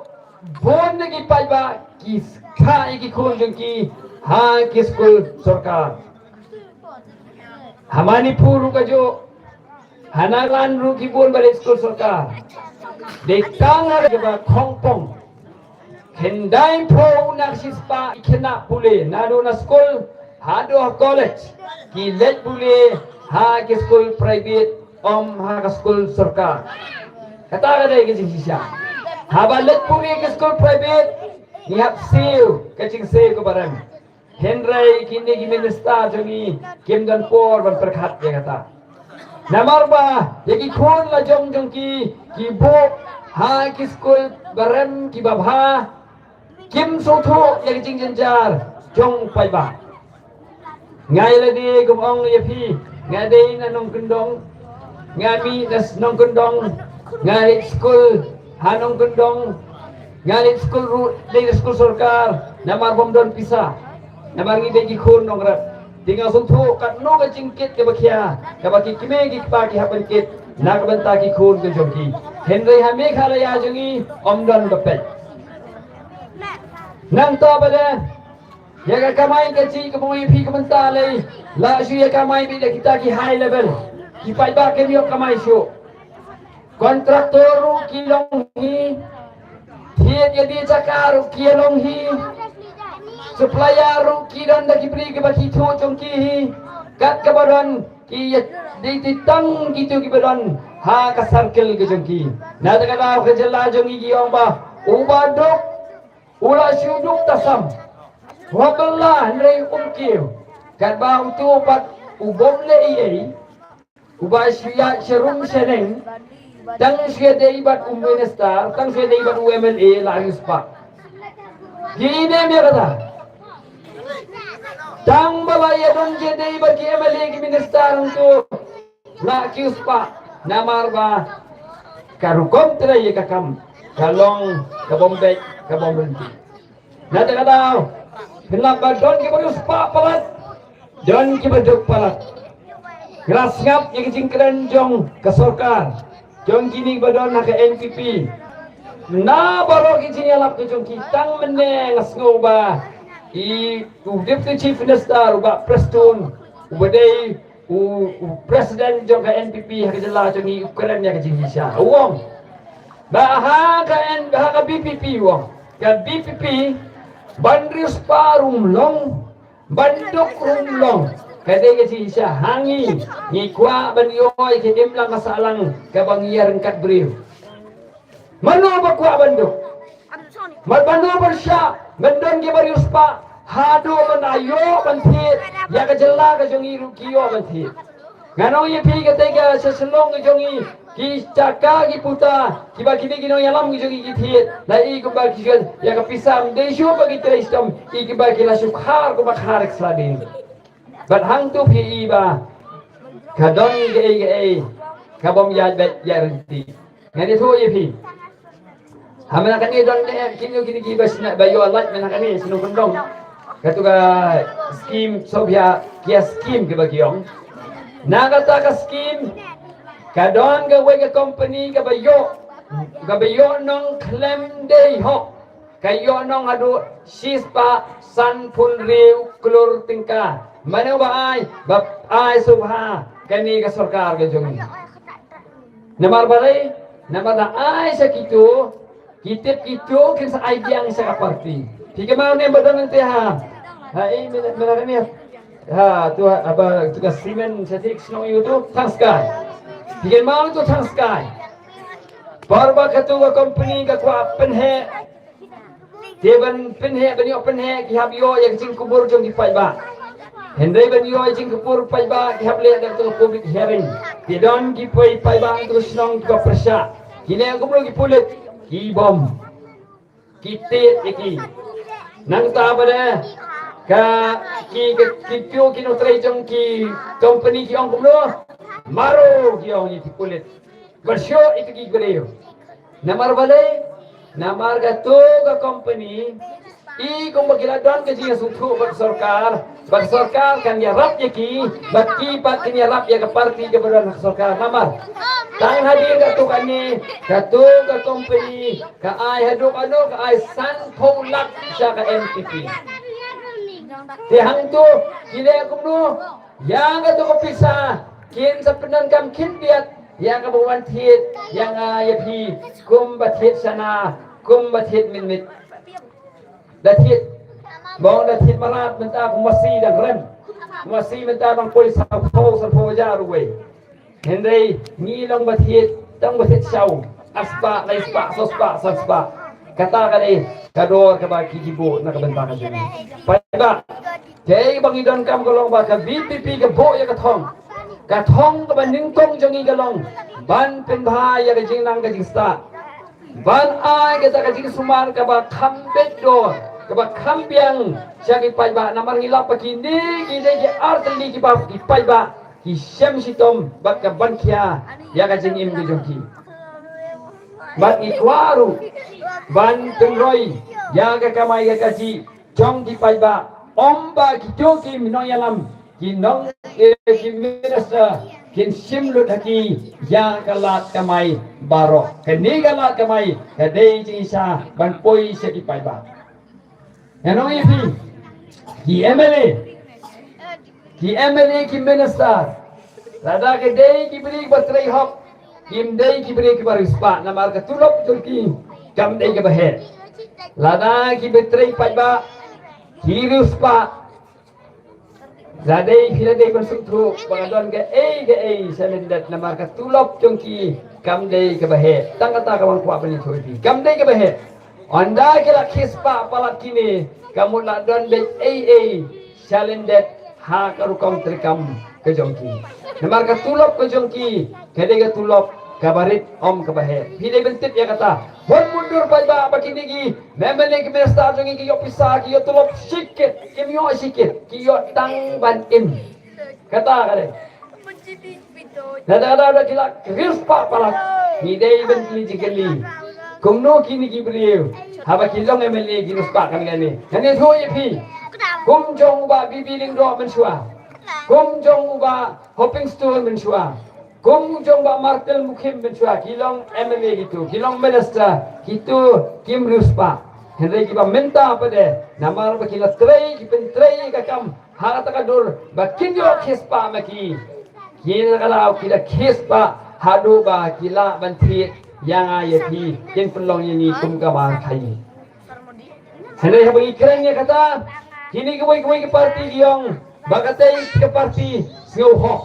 bun na ki paidbah ki skha ïa ki khun jong ki ha ki skul sorkar. Ha Manipur ruh kajuh, ha Nagaland ruh ki bun ba leit skul sorkar. Dei tang ha kaba khongpong. Khyndai phew na shispah ki khynnah pule naduh na skul haduh ha college ki leit pule ha ki skul private ym ha ka skul sorkar. Kata ka dei ka jingshisha. Haba leit pule ki skul private ngi hap siew ka jingsiew kaba rem. Hynrei kine ki minister jong ngi kim don por ban pyrkhat ïa kata. Namar ba ïa ki khun la jong jong ki ki buh ha ki skul ba rem kiba bha, kim sngewthuh ïa ki jingjynjar jong paidbah. Nga ïa lade kum ong ïa phi, nga dei na Nongkyndong, nga mih na Nongkyndong, nga leit skul ha Nongkyndong, nga leit skul ruh dei na skul sorkar namar bym don pisa. Namar ngi dei ki khun nongrep. Te nga sngewthuh katno ka jingkit kaba khia kaba ki kmie ki kpa ki hap ban kit na ka bynta ki khun ka jong ki. Hynrei ha Meghalaya jong ngi ym don ba peit. Nangta ba dei ïa ka kamai kajih kaba ngi phi ka mynta lei la shu ïa kamai beit da kita ki high level. Ki paidbah kim ïoh kamai shuh. Kontraktor ruh ki long hi. Thied ïa die jaka ruh ki long hi. Supplier ruh ki don da ki bri kiba ki thuh jong ki hi. Kat kaba don ki ïa dei ti tang kitu kiba don ha ka circle ka jong ki. Na ta ka daw ka jylla jong ngi ki ong ba uba duk u la shu duk tasam. Wa bela hynrei um kiew. Katba utu pat u bym leh ei ei. Uba shu ïaid sharum shaneng, tang shu ïadei bad u minister, tang shu ïadei bad u M L A la riewspah. Ki ne ïa kata. Tang ba la ïadon ïadei bad ki M L A ki minister hangto la riewspah namar ba ka rukom trei ïa ka kam ka long ka bym beit ka bym ryntih. Na ta ka daw, pynlap ba don kiba riewspah palat, don kiba duk palat. Nga la sngap ïa ka jingkren jong ka sorkar, jong kine kiba don ha ka N P P. Na baroh ki jingïalap ka jong ki tang mynne nga sngew ba i u Deputy Chief Minister u Bah Prestone uba dei u, u president jong ka N P P ha ka jylla jong ngi u kren ïa ka jingshisha. U ong ba ha ka N, ha ka V P P, u ong ka V P P ban riewspah ruh ym long, ban duk ruh ym long. Ka dei ka jingshisha ha ngi. Ngi kwah ban ïoh ïa ka imlang ka sahlang kaba ngi ïaryngkat briew. Mano ba kwah ban duk? Mat mano ban shah ban don kiba riewspah? Haduh ban ïoh ban thied ïa ka jylla ka jong ngi ruh ki ïoh ban thied. Ngan ong ïa phi, kata ka sha Shillong ka jong ngi, ki jaka ki puta kiba kine ki nongïalam ki jong ngi ki thied, la i kumba ki shu ïa ka pisa, ym dei shuh ba ki trei shitom, i kumba ki la shu khar kumba khar ka sla ding. Bad hangto phi i ba ka don kaei kaei ka bym ïaid beit ïaid ryntih. Ngan ïathuh ïa phi. Ha mynta kane don ne, kine kine kiba sna ba ïoh lait mynta kane shnong Kyndong. Katu ka skim, sngewbha, ki skim kiba ki ong. Na kata ka skim ka don kawei ka company kaba ïoh, kaba ïoh nong khlem dei hok. Ka ïoh nong haduh shispah sanphew hynriew klur tyngka. Mano ba ai? Ba ai sngewbha kane ka sorkar ka jong ngi. Namar balei? Namar da ai sha kito, ki tip kito kin sa ai biang sha ka party. Phi kynmaw ne ba don nangta ha, ha, eh, mynta, mynta ne ha, tu ha, ba tu ka cement sha tik shnong ïa u tu Thangskai. Phi kynmaw tu Thangskai? Por ba katu ka company ka kwah pynheh, te ban pynheh, ban ïoh pynheh, ki hap ïoh ïa ka jingkubur jong ki paidbah. Hynrei ban ïoh ïa ka jingkubur paidbah ki hap leh da ka public hearing. Te don ki paidbah tu shnong kiba pyrshah. Ki leh kumno ki pulit? Ki bom. Ki tied ïa ki. Nangta ba dei ka, ki, ki, ki, ki nongtrei jong ki company ki ong kumno? Maro, ki ong ïa ki pulit. Ba shu ïa ki briew. Namar balei? Namar katu ka company i kumba ki la don ka jingsngewthuh bad sorkar, bad sorkar kan ïarap ïa ki, bad ki pat kin ïarap ïa ka party kaba don ha sorkar. Namar tang hadien katu kane, katu ka company ka ai haduh kano, ka ai sanphew lak sha ka N P P. Te hangtu ki leh kumno? Ïa katu ka pisa kin sa pyndonkam khyndiat ïa kaba wan thied ïa nga ïa phi, kumba thied shana, kumba thied mynmiet. Da thied, ba ong da thied mrad mynta, kumba shi dang rem, kumba shi mynta dang poi sanphew, sanphew hajar ruwei. Hynrei ngi long ba thied, tang ba thied saw, ar spah, lai spah, saw spah, san spah. Kata ka dei ka dor kaba ki, ki buh na ka bynta ka jong ngi. Paidbah, kaei ba ngi donkam ka long ba ka V P P ka buh ïa ka thong. Ka thong kaba nyngkong jong ngi ka long ban pynbha ïa ka jingnang ka jingstad. Ban ai kata ka jingsumar kaba kham beit dor, kaba kham biang sha ki paidbah, namar ngi lap ba kine ki dei ki artylli kiba ki paidbah ki shem shitom bad ka ban khia ïa ka jingim ka jong ki. Bad ngi kwah ruh ban pynroi ïa ka kamai ka kajih jong ki paidbah, ym ba kito ki nongïalam, ki nong, eh, ki minister kin shim lut ha ki ïa ka lad kamai baroh. Kane ka lad kamai ka dei jingshisha ban poi sha ki paidbah. Ngan ong ïa phi, ki M L A, ki M L A, ki minister, lada ki dei ki briew ba trei hok, kim dei ki briew kiba riewspah, namar ka tulop jong ki kam dei kaba heh. Lada ki ba trei paidbah ki riewspah, la dei phi la dei ban sngewthuh ba ka don kaei kaei shalyndet, namar ka tulop jong ki kam dei kaba heh. Tang kata ka wan kwah ban ïathuh ïa phi, kam dei kaba heh. Ynda ki la khie spah palat kine, ka mut la don beit ei ei shalyndet ha ka rukom treikam ka jong ki. Namar ka tulop ka jong ki ka dei ka tulop kaba rit, ym kaba heh. Phi dei ban tip ïa kata. Wat mutdur paidbah ba kine ki M L A, ki minister jong ngi ki ïoh pisa, ki ïoh tulop shikit, kim ïoh shikit, ki ïoh tang ban im. Kata ka dei. Lada, lada, lada ki la riewspah palat, ngi dei ban kylli jingkylli. Kumno kine ki briew, haba ki long M L A, ki riewspah kane kane? Ngan ïathuh ïa phi. Kum jong u Bah B B Lyngdoh mynshuwa, kum jong u Bah Hoping Stone mynshuwa, kum jong u Bah Martel Mukhim mynshuwa, ki long M L A kito, ki long minister, kito kim riewspah. Hynrei kiba mynta pat de, namar ba ki la trei, ki pyntrei ka kam ha kata ka dur ba kin ïoh khie spah ma ki, Ki la ka daw ki da khie spah haduh ba ki lah ban thied ïa nga ïa phi, kin pynlong ïa ngi kum ka mar khaïi. Hynrei haba ngi kren ïa kata, kine kiwei kiwei ki parti ki ong ba katei ka parti sngew hok.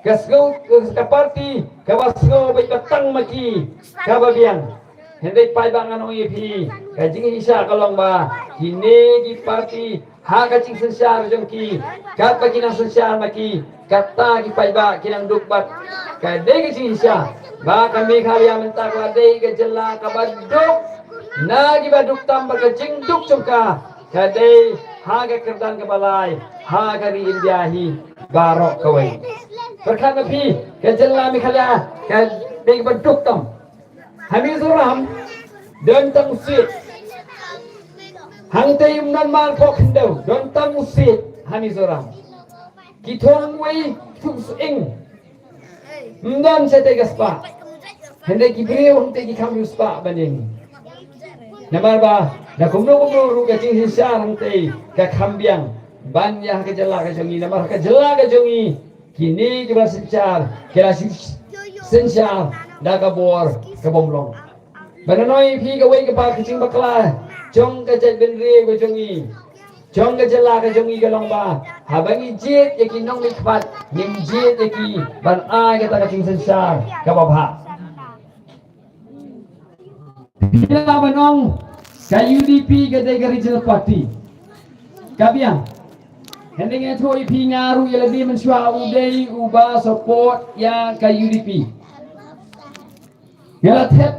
Ka sngew, ka parti kaba sngew beit ba tang ma ki kaba biang. Hynrei paidbah, ngan ong ïa phi, ka jingshisha ka long ba kine ki parti ha ka jingsynshar jong ki, katba ki nang synshar ma ki, kata ki paidbah ki nang duk bad. Ka dei ka jingshisha ba ka Meghalaya mynta ka la dei ka jylla kaba duk na kiba duk tam, bad ka jingduk jong ka ka dei ha ka kyrdan kaba lai ha ka ri India hi baroh kawei. Pyrkhat ma phi, ka jylla Meghalaya ka dei kaba duk tam. Ha Mizoram don tang u siej. Hangtei u Myanmar pok khyndew, don tang u siej ha Mizoram. Ki thung wei, ki thung sying. Ym don shatei ka spah. Hynrei ki briew hangtei ki kham riewspah ban ïa ngi. Namar ba da kumno kumno ruh ka jingsynshar hangtei ka kham biang ban ïa ha ka jylla ka jong ngi. Namar ha ka jylla ka jong ngi, kine kiba synshar ki la shu synshar da ka bor ka bym long. Ba nangno ïa phi, kawei kaba ka jingbakla jong ka jaitbynriew ka jong ngi, jong ka jylla ka jong ngi ka long ba haba ngi jied ïa ki nongmihkhmat, ngim jied ïa ki ban ai kata ka jingsynshar kaba bha. Phi lah ban ong ka U D P ka dei ka regional party. Ka biang. Hynrei nga ïathuh ïa phi, nga ruh ïa lade mynshuwa u dei uba support ïa ka U D P. Nga la thep,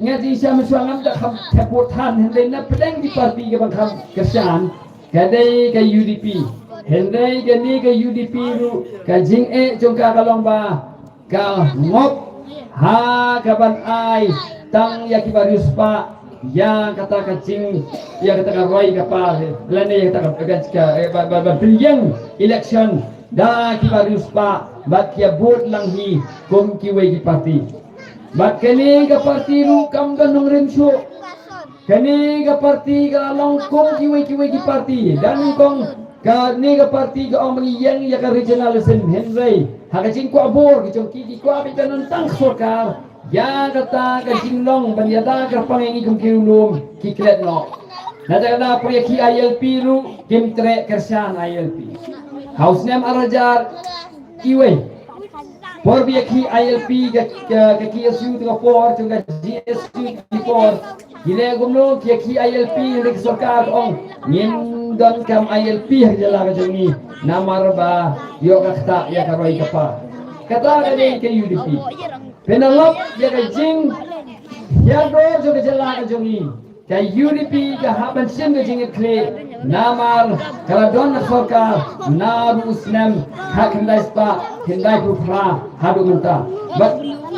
nga jingshisha mynshuwa ngam da kham thep vote than, hynrei na pdeng ki parti kiba kham kyrshan, ka dei ka U D P. Hynrei kane ka U D P ruh ka jingeh jong ka ka long ba ka ngop ha ka ban ai tang ïa kiba riewspah ïa kata ka jing, ïa kata ka roi ka par, lane ïa kata ka, ka, ka, eh, ba, ba, ba pynïeng election da kiba riewspah bad ki ïa vote lang hi kum kiwei ki parti. Bad kane ka parti ruh kam don nongrim shuh. Kane ka parti ka la long kum kiwei kiwei ki parti. Da nyngkong kane ka parti ka ong ba ngi ïeng ïa ka regionalism, hynrei ha ka jingkwah bor ka jong ki, ki kwah beit ban don tang ka sorkar. Ïa kata ka jinglong ban ïada kyrpang ïa ngi kum ki riewlum ki klet noh. Na kata ka daw por ïa ki I L P ruh kim treh kyrshan I L P. Ha u snem ar hajar iwei, por ba ïa ki I L P ka, ka, ka K S U, te ka por jong ka G S U, ki por ki leh kumno, ki ïa ki I L P, hynrei ka sorkar ka ong ngim donkam I L P ha ka jylla ka jong ngi namar ba ïoh ka ktah ïa ka roi ka par. Kata ka dei ka U D P. Pynlong ïa ka jinghiar dor jong ka jylla ka jong ngi. Ka U D P ka hap ban shim ka jingïakhlieh namar ka la don ka sorkar naduh u snem khatkhyndai spah khyndaiphew phra haduh mynta. Bad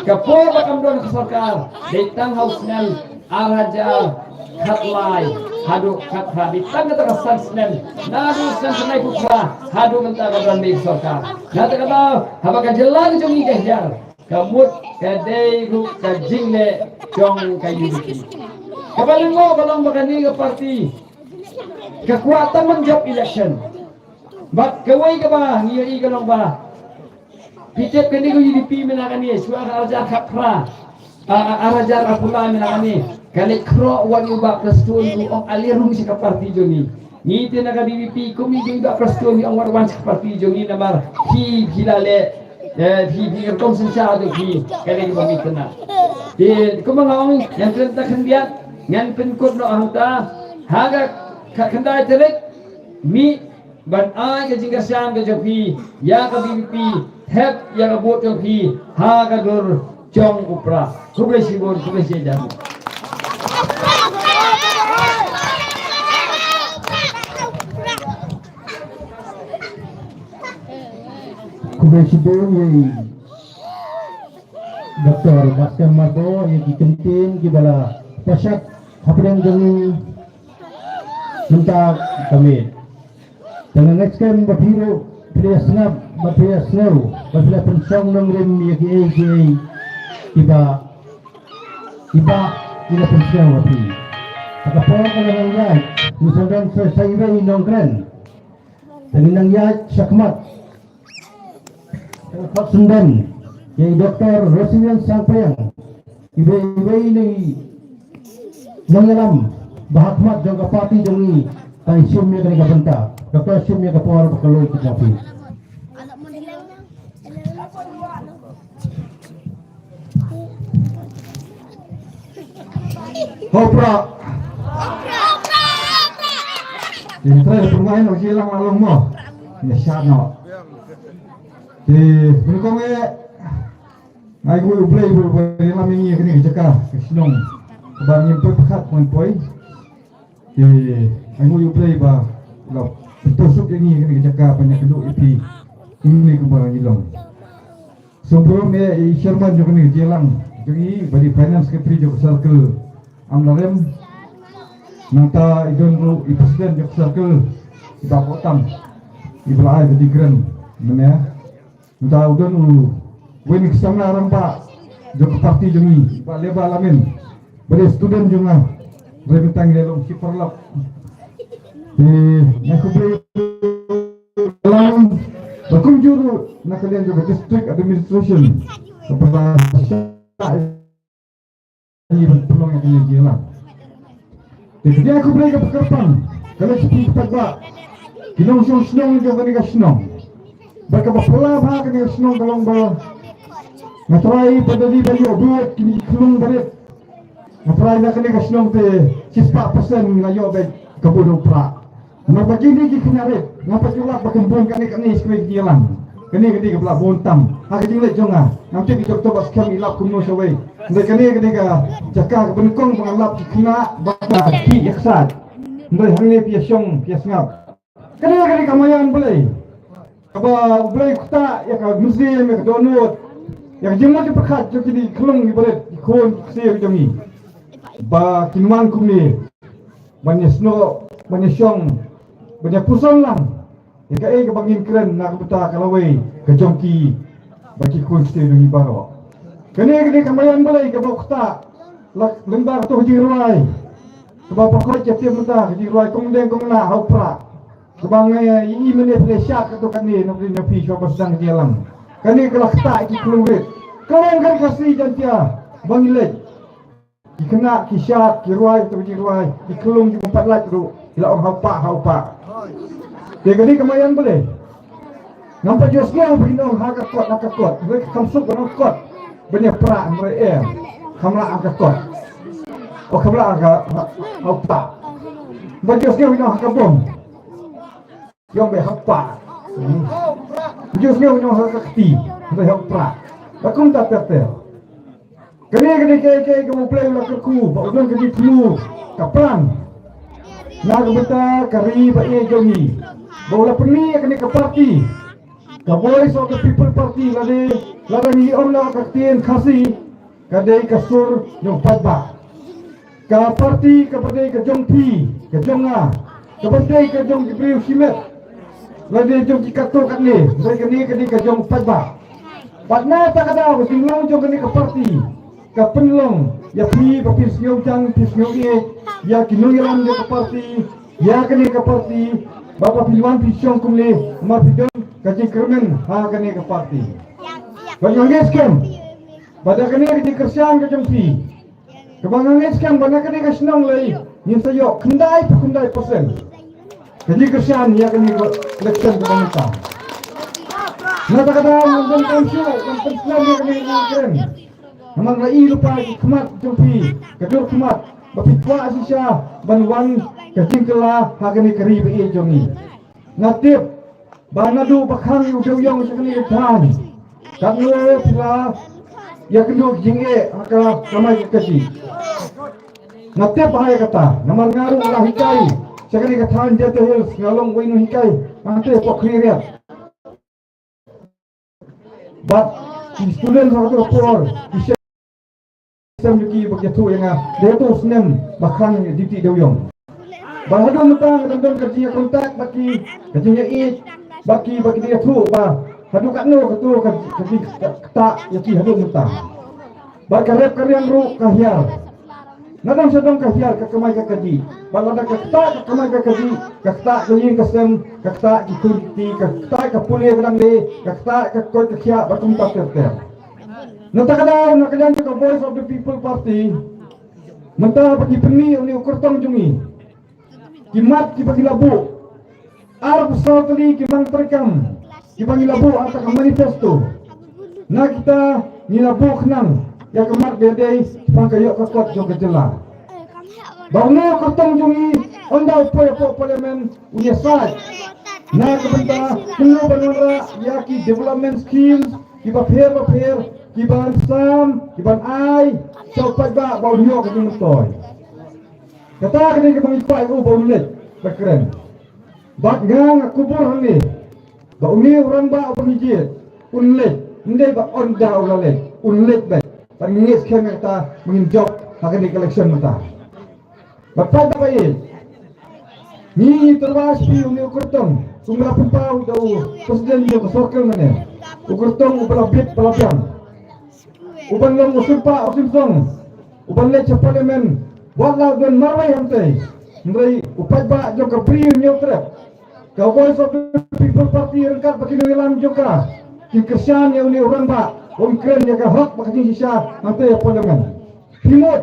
ka por ba kam don ka sorkar dei tang ha u snem ar hajar khatlai haduh khatphra, dei tang kata ka san snem, naduh u snem khyndaiphew phra haduh mynta ka don beit ka sorkar. Na kata ka daw haba ka jylla ka jong ngi ka hiar, ka mut ka dei ruh ka jingleh jong ka U D P. Kaba lyngngoh ka long ba kane ka parti ka kwah tang ban jop election. Bad kawei kaba ngi ïohi ka long ba, phi tip kane ka U D P mynta kane, shuwa ka ar hajar khatphra, a, a, ar hajar arphew lai mynta kane, ka leit khroh wat ïa u Bah Prestone, u ong ale rung sha ka parti jong ngi. Ngi te na ka V P P kum ngi jong u Bah Prestone, ngi ong wat wan sha ka parti jong ngi namar phi, phi la leh, eh, phi, phi ka rukom synshar jong phi ka dei kaba mih tynnat. Te kumba nga ong, ngan kren tang khyndiat, ngan pynkut noh hangta ha ka, ka khyndai tarik, mih ban ai ka jingkyrshan ka jong phi ïa ka V P P, thep ïa ka vote jong phi ha ka dur jong u Prah. Khublei shibun, khublei shihajar. Khublei shibun ïa i Doctor Baskem Myrboh, ïa ki kyntien kiba la pynshai hapdeng jong ngi mynta ka miet. Te nga ngeit skhem ba phi ruh phi la sngap, ba phi la sngew, ba phi la pynshong nongrim ïa kiei kiei kiba, kiba i la pynsngew ha phi. Ha ka por ka la nang ïaid, ngi sngewdon sa, sa iwei i nongkren. Te ngi nang ïaid shakhmat. Ka senden, ïa i Doktor Rosilian Sangpriang, iwei iwei na i nongïalam ba ha khmat jong ka party jong ngi, ta i shim ïa kane ka bynta. Doktor, shim ïa ka por ba ka loi ka jong phi. Hopra. Te trai pynwai noh, shi lang la long mo. Ïa sha noh. Te pynkoh me. Ai ngui U Blei ba ba ïalam ïa ngi kane ka jaka ka shnong. Ba ngim poi pyrkhat poi poi. Te ai ngui U Blei ba la pynto suk ïa ngi kane ka jaka ban ïakynduh ïa phi. Ïa ngi kumba ngi long. Sngewbha me i chairman jong kane ka jingïalang jong ngi, ba dei finance secretary jong ka circle Amlarem. Nangta i don ruh i president jong ka circle, i Bah Kotam, i ba la ai ka jingkren mynne. Nangta u don uwei na ki samla rangbah jong ka party jong ngi, Bah Leba Lamin, ba dei student jong nga. Hynrei mynta ngi la long shi paralok. Te nga khublei Lang, ba kumjuh ruh na ka liang jong ka district administration, ka ba la shah ïa ban pynlong ïa kane ka jingïalang. Te ka dei, khublei ka ba kyrpang, ka leit sha phi ki paidbah, ki nongshong shnong jong kane ka shnong. Bad kaba phylla bha kane ka shnong ka long ba nga trai ba da dei ban ïoh beit kine ki khlung barit. Nga trai na kane ka shnong te shispah percent nga ïoh beit ka bun u prah. Namar ba kine ki khynnah rit, nga pat ju lap ba kan bun kane kane sha kiwei ki jingïalang. Kane ka dei kaba la bun tam ha ka jingleit jong nga. Ngam tip i doktor ba skhem i lap kumno shawei. Hynrei kane ka dei ka jaka kaba nyngkong ba nga lap ki khynnah ba ki ïa ksaid. Hynrei hangne phi ïa shong phi ïa sngap. Kane ka dei ka maïan Blei. Kaba U Blei u ktah ïa ka mynsiem, ïa ka dohnud, ïa ka jingmut jingpyrkhat jong kine ki khlung ki barit, ki khun ki ksiew jong ngi. Ba kin wan kumne ban ïasnoh, ban ïashong, ban ïapuson lang ïa kaei kaba ngin kren na ka bynta ka lawei ka jong ki, ba ki khun ki ksiew jong ngi baroh. Kane ka dei ka maïan Blei kaba u ktah la lyngba kato ka jingrwai. Kaba pyrkhat ïa phi mynta ka jingrwai kong deng kong nah ha u prah. Kaba nga ïohi mynne phi la shad kato kane na phi, na phi shuwa ba sdang ka jingïalang. Kane ka la ktah ïa ki khlung rit. Ka long ka Khasi Jaiñtia ba ngi leit. Ki khynnah ki shad, ki rwai, kato ka jingrwai, ki khlung ki bym pat lait ruh, ki la ong ha u pah, ha u pah. Te kane ka maïan Blei. Ngam pat ju sngew ba kin ong ha ka kot, ha ka kot. Hynrei ka kham suk ban ong kot ban ïa prah, hynrei em. Kham lah ha ka kot. O kham lah ha ka, ha, ha u pah. Ngam pat ju sngew ba kin ong ha ka bom. Ïong beit ha u pah. Hmm. Ju sngew ïong ha ka kti. Beit ha u prah. Ba kumta ter ter. Kane ka dei kaei kaei kaba U Blei u la kyrkhu ba u don ka jingthmu ka plan na ka bynta ka ri ba ïeit jong ngi. Ba u la pynmih ïa kane ka party, ka Voice of the People Party, lane lada ngi ong na ka ktien Khasi, ka dei ka sur jong paidbah. Ka party kaba dei ka jong phi, ka jong nga, kaba dei ka jong ki briew shimet, lane jong ki katto katne, hynrei kane ka dei ka jong paidbah. Bad na kata ka daw ka jinglong jong kane ka party ka pynlong ïa phi ba phin sngew jang, phin sngew ïeit ïa ki nongïalam jong ka party, ïa kane ka party, ba, ba phin wan phin shong kumne, namar phi don ka jingkyrmen ha kane ka party. Bad nga ngeit skhem ba da kane ka jingkyrshan ka jong phi, kaba nga ngeit skhem ba na kane ka shnong lei ngin sa ïoh khyndai phew khyndai percent ka jingkyrshan ïa kane ka election kaba mynta. Na kata ka daw ngam donkam shuh ban pynslem ïa kane ka jingkren. Namar nga ïohi lypa ki khmat jong phi, ka dur khmat ba phi kwah shisha ban wan ka jingkylla ha kane ka ri ba ïeit jong ngi. Nga tip ba naduh ba khang ïa u dewïong sha kane ka thaiñ, katno phi la ïakynduh jingeh ha ka kamai ka kajih. Nga tip ba ha ïa kata, namar nga ruh nga la hikai sha kane ka thaiñ Jaintia Hills, nga long uwei u nonghikai hangtei hapoh Khliehriat. Bad ki student ha kato ka por ki shem ïa ki ba ki ïathuh ïa nga, dei hato u snem ba khang ïa duty dewïong. Bad haduh mynta nga dang don ka jingïakontak bad ki, ka jingïaieit bad ki, ba ki dei ïathuh ba haduh katno kato ka, ka jingktah ïa ki haduh mynta. Bad ka rep ka riang ruh ka hiar. Na dang sha dang ka hiar ka kamai ka kajih. Bad lada ka ktah ka kamai ka kajih, ka ktah ka ïing ka sem, ka ktah ki khun ki kti, ka ktah ka pule ka dang le, ka ktah ka koit ka khiah bad kumta ter ter. Na kata ka daw na ka liang jong ka Voice of the People Party, mynta ba ngi pynmih ïa une u kyrtong jong ngi, ki mat kiba ngi la buh, arphew saw tylli ki nongtrei kam kiba ngi la buh ha ka manifesto. Na kita ngi la buh khnang ïa ka mat ba dei shaphang ka ïoh ka kot jong ka jylla. Ba une u kyrtong jong ngi, ynda u poi hapoh Parliament, u ïasaid na ka bynta kumno ban wanrah ïa ki development schemes kiba pher ba pher, kiban sam, kiban ai sha u paidbah ba un ïoh ka jingmyntoi. Kata ka dei kaba ngi kwah ïa u ba un leit ba kren. Bad nga nga kubur hangne ba une u rangbah uba ngi jied un leit, ym dei ba ynda u la leit, un leit beit. Bad ngi ngeit skhem ïa kata ba ngin jop ha kane ka election mynta. Bad paidbah ba ïeit, ngi ngi tyrwa sha phi une u kyrtong kumba la pynpaw da u president jong ka circle mane, u kyrtong uba la bit ba la biang, uban long u sympa u symsong, uban leit sha Parliament wat la u don marwei hangtei. Hynrei u paidbah jong ka Bri u Hynñiewtrep, ka Voice of the People Party ryngkat bad ki nongïalam jong ka, ki kyrshan ïa une u rangbah ba un kren ïa ka hok bad ka jingshisha hangtei ha Parliament. Phi mut,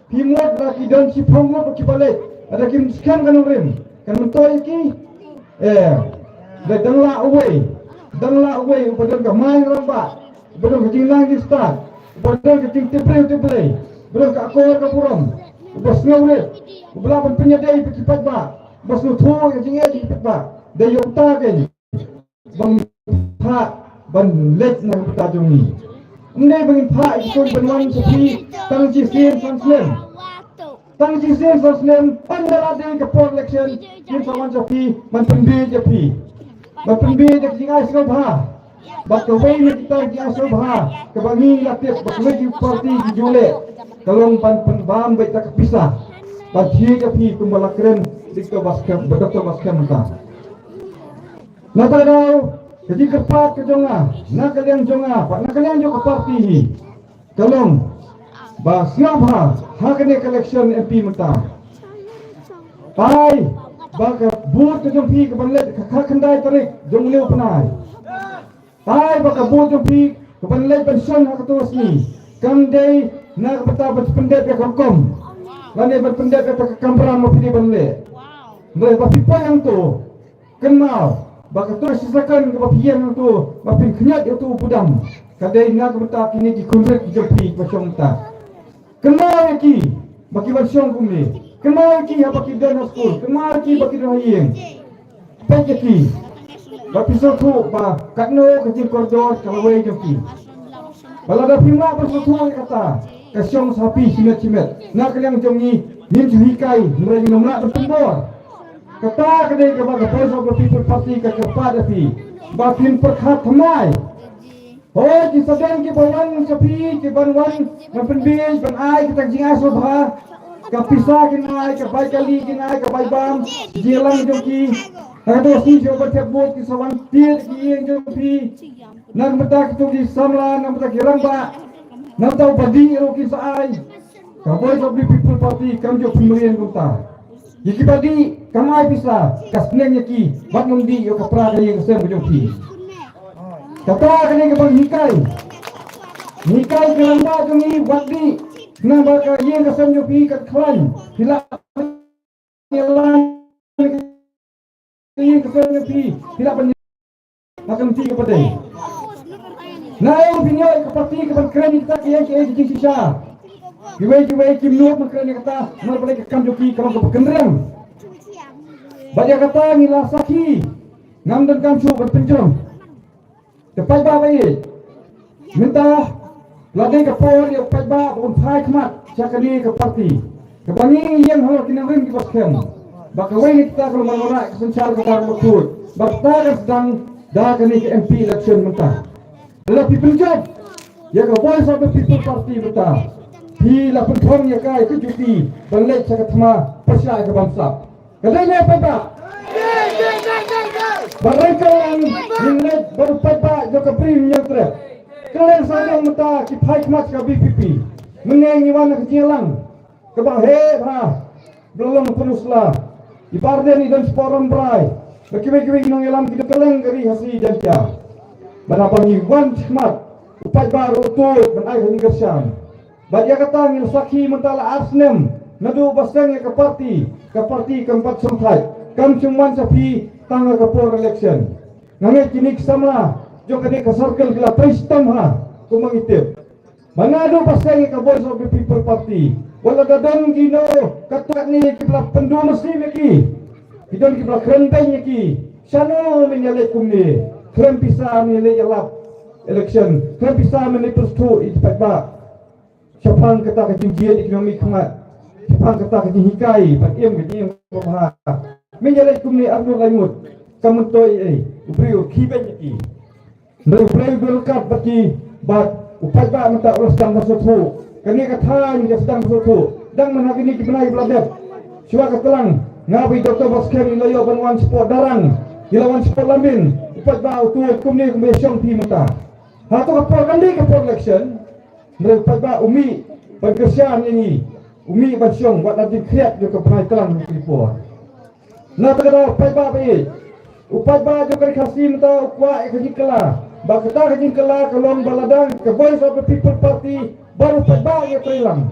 phi mut la ki don shiphew ngut kiba leit, lada kim skhem ka nongrim, kan myntoi ïa ki? Eh, da dang lah uwei, dang lah uwei uba don ka main rangbah, uba don ka jingnang jingstad, uba don ka jingtip briew tip Blei, uba don ka akor ka burom, uba sngewrit, uba lah ban pynïadei bad ki paidbah, uba sngewthuh ïa ka jingeh jong ki paidbah. Dei ïa uta keiñ ba ngin phah ban leit na ka bynta jong ngi. Ym dei ba ngin phah ïa ki ban wan sha phi tang shisien san snem. Tang shisien san snem, ynda la dei ka por election, ngin sa wan sha phi ban pynbiej ïa phi, ban pynbiej ïa ka jingai sngewbha. Bad kawei na kita ki jingai sngewbha kaba ngi la tip ba kawei ki party ki ju leh, ka long ban pynbam beit ïa ka pisa ban thied ïa phi kumba la kren Doctor Baskhem, Doctor Baskhem mynta. Na kata ka daw, ka jingkyrpad ka jong nga na ka liang jong nga bad na ka liang jong ka party hi, ka long ba sngewbha ha kane ka election M P mynta, ai ba ka vote ka jong phi kaban leit ka khatkhyndai tarik jong une u bnai, ai ba ka vote jong phi kaban leit ban shong ha kato ka sngi, kam dei na ka bynta ban pyndep ïa ka rukom lane ban pyndep ïa ka kamram ba phi dei ban leh. Hynrei ba phi poi hangto, kynmaw ba kato ka shi second kaba phi ïeng hangto ba phin khñiot ïa uto u budam, ka dei na ka bynta kine ki khun rit ki jong phi kiba shong mynta. Kynmaw ïa ki ba ki ban shong kumne. Kynmaw ïa ki haba ki don ha skul. Kynmaw ïa ki ba ki don ha ïing. Peit ïa ki. Ba phi sngewthuh ba katno ka jingkordor ka lawei jong ki. Ba lada phim lah ban sngewthuh ïa kata, ka shong sa phi shimet shimet. Na ka liang jong ngi, ngim ju hikai, hynrei ngin ym lah ban pynbor. Kata ka dei kaba ka Voice of the People Party ka kyrpad ïa phi ba phin pyrkhat thymmai. Hooid, ki sa don kiba wan sha phi, kiban wan ban pynbiej, ban ai kita ki jingai sngewbha. Ka pisa kin ai, ka bai kali kin ai, ka bai bam, jingïalang jong ki. Ha kato ka sngi sha ban thep vote ki sa wan tied ki ïing jong phi. Na ka bynta kito ki samla, na ka bynta ki rangbah, na ka bynta u badih ruh ki sa ai. Ka Voice of the People Party kam ju pynmlien kumta. Ïa kiba dih kam ai pisa, ka sneng ïa ki bad ngam dih ïa ka pra ka ïing ka sem ka jong phi. Kata kane kaba ngi hikai. Ngi hikai ki rangbah jong ngi wat dih, khnang ba ka ïing ka sem jong phi kan khlaiñ. Phi lah ban ïalam ka ïing ka sem jong phi, phi lah ban ïalam ka ïing ka sem jong phi. Na ïa u pynïoh ïa ka party kaban kren ïa kata ka ïa ka ïa ka jingshisha. Kiwei kiwei kim nud ban kren ïa kata, namar balei ka kam jong ki ka long kaba kynriang. Bad ïa kata ngi la sakhi, ngam donkam shuh ban pynjrong. Te paidbah ba ïeit, mynta la dei ka por ïa u paidbah ba un phai khmat sha kane ka party. Kaba ngi ïeng halor ki nongrim kiba skhem ba kawei na kita ka long ban wanrah ka synshar kaba kaba khuid. Ba kata kan sdang da kane ka M P election mynta. Lada phi pynjop ïa ka Voice of the People Party mynta, phi la pynphong ïa ka ïa ka juti ban leit sha ka thma pyrshah ïa ka bamsap. Ka dei ne paidbah? Ba rei ka lang ngin leit bad u paidbah jong ka Bri Hynñiewtrep. Ka leng sa jong mynta ki phai khmat ka V P P. Mynne ngi wan na ka jingïalang. kaba heh bha, ba la long pynusla. I Bah Ardent i don shapoh Rambrai, bad kiwei kiwei ki nongïalam ki don kylleng ka ri Khasi Jaiñtia. Bad haba ngi wan shakhmat, u paidbah ruh u tuid ban ai ka jingkyrshan. Bad ïa kata ngi la sakhi mynta la ar snem naduh ba seng ïa ka party, ka party kam pat shongthait, kam shong man sha phi tang ha ka por election. Nga ngeit kine ki samla jong kane ka circle ki la trei shitom ha, kumba ngi tip. Ba naduh ba seng ïa ka Voice of the People Party, wat la da don kino katto katne kiba la pynduh mynsiem ïa ki. Ki don kiba la kren beiñ ïa ki. Shano men ïaleit kumne? Khlem pisa men ïaleit ïalap election, khlem pisa men ïa pynsngewthuh ïa ki paidbah. Shaphang kata ka jingjied ïa ki nongmihkhmat, shaphang kata ka jinghikai ban im ka jingim kaba bha, men ïaleit kumne arngut laingut. Kam myntoi ei ei, u briew u khih beiñ ïa ki. Hynrei u briew u don ryngkat bad ki, bad u paidbah mynta u la sdang ban sngewthuh. Kane ka thaiñ ka sdang ban sngewthuh. Dang man ha kine ki bnai ba la dep, shuwa ka tlang, nga bad i Doctor Batskhem ngi la ïoh ban wan shapoh Darrang, ngi la wan shapoh Lamin. U paidbah u tuid kumne kumba ïa shong phi mynta. Hato ka por kan dei ka por election? Hynrei u paidbah u mih ban kyrshan ïa ngi, u mih ban shong wat la jingkhriat jong ka bnai tlang ha ki por. Na kata ka daw paidbah ba ïeit, u paidbah jong ka ri Khasi mynta u kwah ïa ka jingkylla. Ba kata ka jingkylla ka long ba la dang ka Voice of the People Party, ba u paidbah ngi trei lang.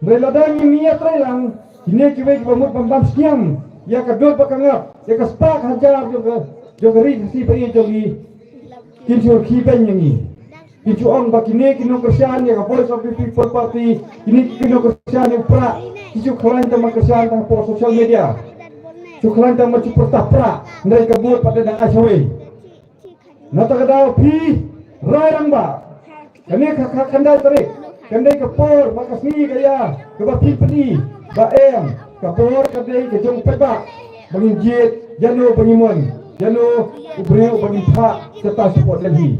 Hynrei lada ngi ïa trei lang, kine kiwei kiba mut ban bam sniang ïa ka dur ba ka ngap, ïa ka spah ka hajar jong ka, jong ka ri Khasi ba ïeit jong ngi, kin shu khih beiñ ïa ngi. Kin shu ong ba kine ki nongkyrshan ïa ka Voice of the People Party, kine ki nongkyrshan ïa u Prah, ki shu khlaiñ tang ban kyrshan tang hapoh social media. Shu khlaiñ tang ban shu pyrta Prah, hynrei ka vote pat dang ai shawei. Na kata ka daw phi rai rangbah, kane ka khatkhyndai tarik kan dei ka por ba ka sngi ka ïa kaba phi pyni ba em, ka por ka dei ka jong paidbah, ba ngin jied ïano ba ngin mon, ïano u briew ba ngin phah sha ta shapoh Delhi.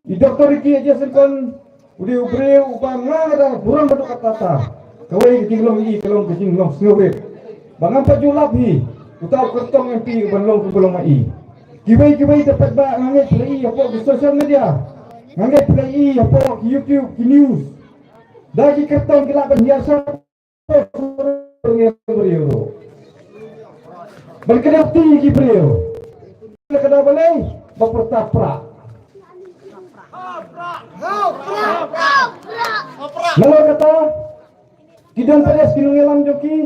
I Doctor Ricky A J Syngkon u dei u briew uba nga nga da burom haduh katta katta. Kawei ka jinglong i ka long ka jinglong sngewrit. Ba ngam pat ju lap hi uta u kyrtong M P uban long uba long ma i. Kiwei kiwei te paidbah nga ngeit phi la i hapoh ki social media, nga ngeit phi la i hapoh ki YouTube, ki news. Da ki kyrtong ki lah ban hiar sha Ban kdew ti ki briew. Ka daw balei? Ba pyrta Prah. Nalor kata ki don pdes ki nongïalam jong ki,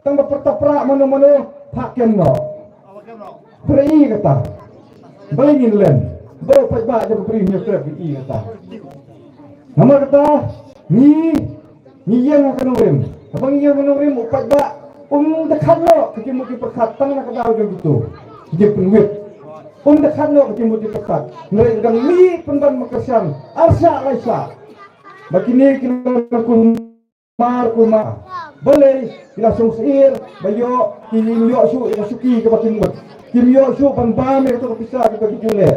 tang ba pyrta Prah mano mano, phah kem noh. Pyrta i kata. Balei ngin len? Ba u paidbah jong ka Bri Hynñiewtrep i kata. Namar kata ngi Ngi ïeng ha ka nongrim. Haba ngi ïeng ha ka nongrim u paidbah um da khat noh ka jingmut jingpyrkhat tang na ka daw jong kito ki jingpynwit. Um da khat noh ka jingmut jingpyrkhat. Hynrei u dang mih pynban ban kyrshan ar shah lai shah. Ba kine ki long kulmar kulmar. Balei ki la sngewsih ba ïoh, kim ïoh shuh ïa ka shuki kaba ki mut. Kim ïoh shuh ban bam ïa kato ka pisa kaba ki ju leh.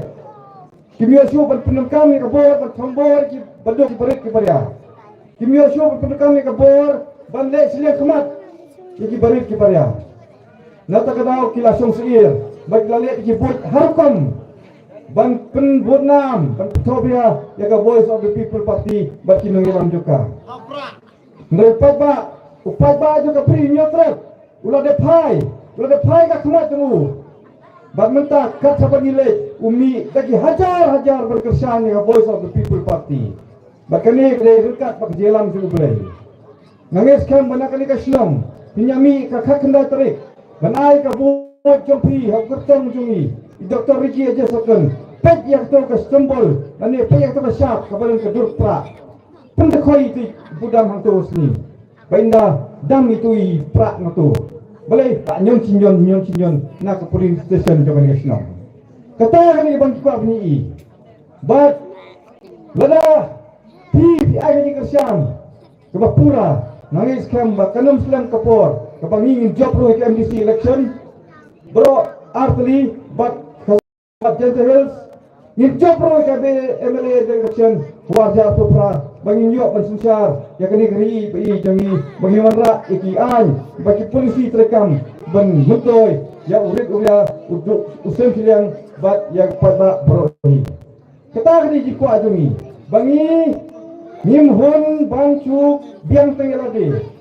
Kim ïoh shuh ban pyndonkam ïa ka bor ban thombor ki baduk ki barit ki baria. Kim ïoh shuh ban pyndonkam ïa ka bor ban leh shiliang khmat ïa ki barit ki baria. Na kata ka daw ki la sngewsih bad ki la leh ki buit ha rukom ban pynbudnam, ban pynthobia ïa ka Voice of the People Party bad ki nongïalam jong ka. Hynrei u paidbah, u paidbah jong ka Bri Hynñiewtrep u la dep phai, u la dep phai ka khmat jong u. Bad mynta kat shaba ngi leit u mih da ki hajar hajar ban kyrshan ïa ka Voice of the People Party. Bad kane ka dei ryngkat bad ka jingïalam jong U Blei. Nga ngeit skhem ba na kane ka shnong phin ïa mih ka khatkhyndai tarik ban ai ka vote jong phi ha u kyrtong jong i, i Doctor Ricky A J Syngkon. Peit ïa kato ka symbol lane peit ïa kato ka shap kaba don ka dur prah. Pynta khoi ïa itu i budam hangto u sngi. Ba ynda dam ïa itu i prah na to. Balei? Ba ñion shi ñion, ñion shi ñion na ka polling station jong kane ka shnong. Kata kane ka ban ki kwah ban ïohi. Bad lada phi, phi ai ka jingkyrshan kaba pura, nga ngeit skhem ba kan ym slem ka por kaba ngi ngin jop ruh ïa ka M D C election baroh artylli bad ka Jaintia Hills. Ngin jop ruh ïa ka M L A election ha u ar hajar arphew phra ba ngin ïoh ban synshar ïa kane ka ri ba i jong ngi, ba ngin wanrah ïa ki aiñ bad ki polisi treikam ban myntoi ïa u rit u ria, u duk u sem shiliang bad ïa ka paidbah baroh hi. Kata ka dei jingkwah jong ngi ba ngi ngim hun ban shu biang tang ïa lade.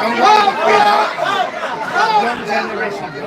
Young generation.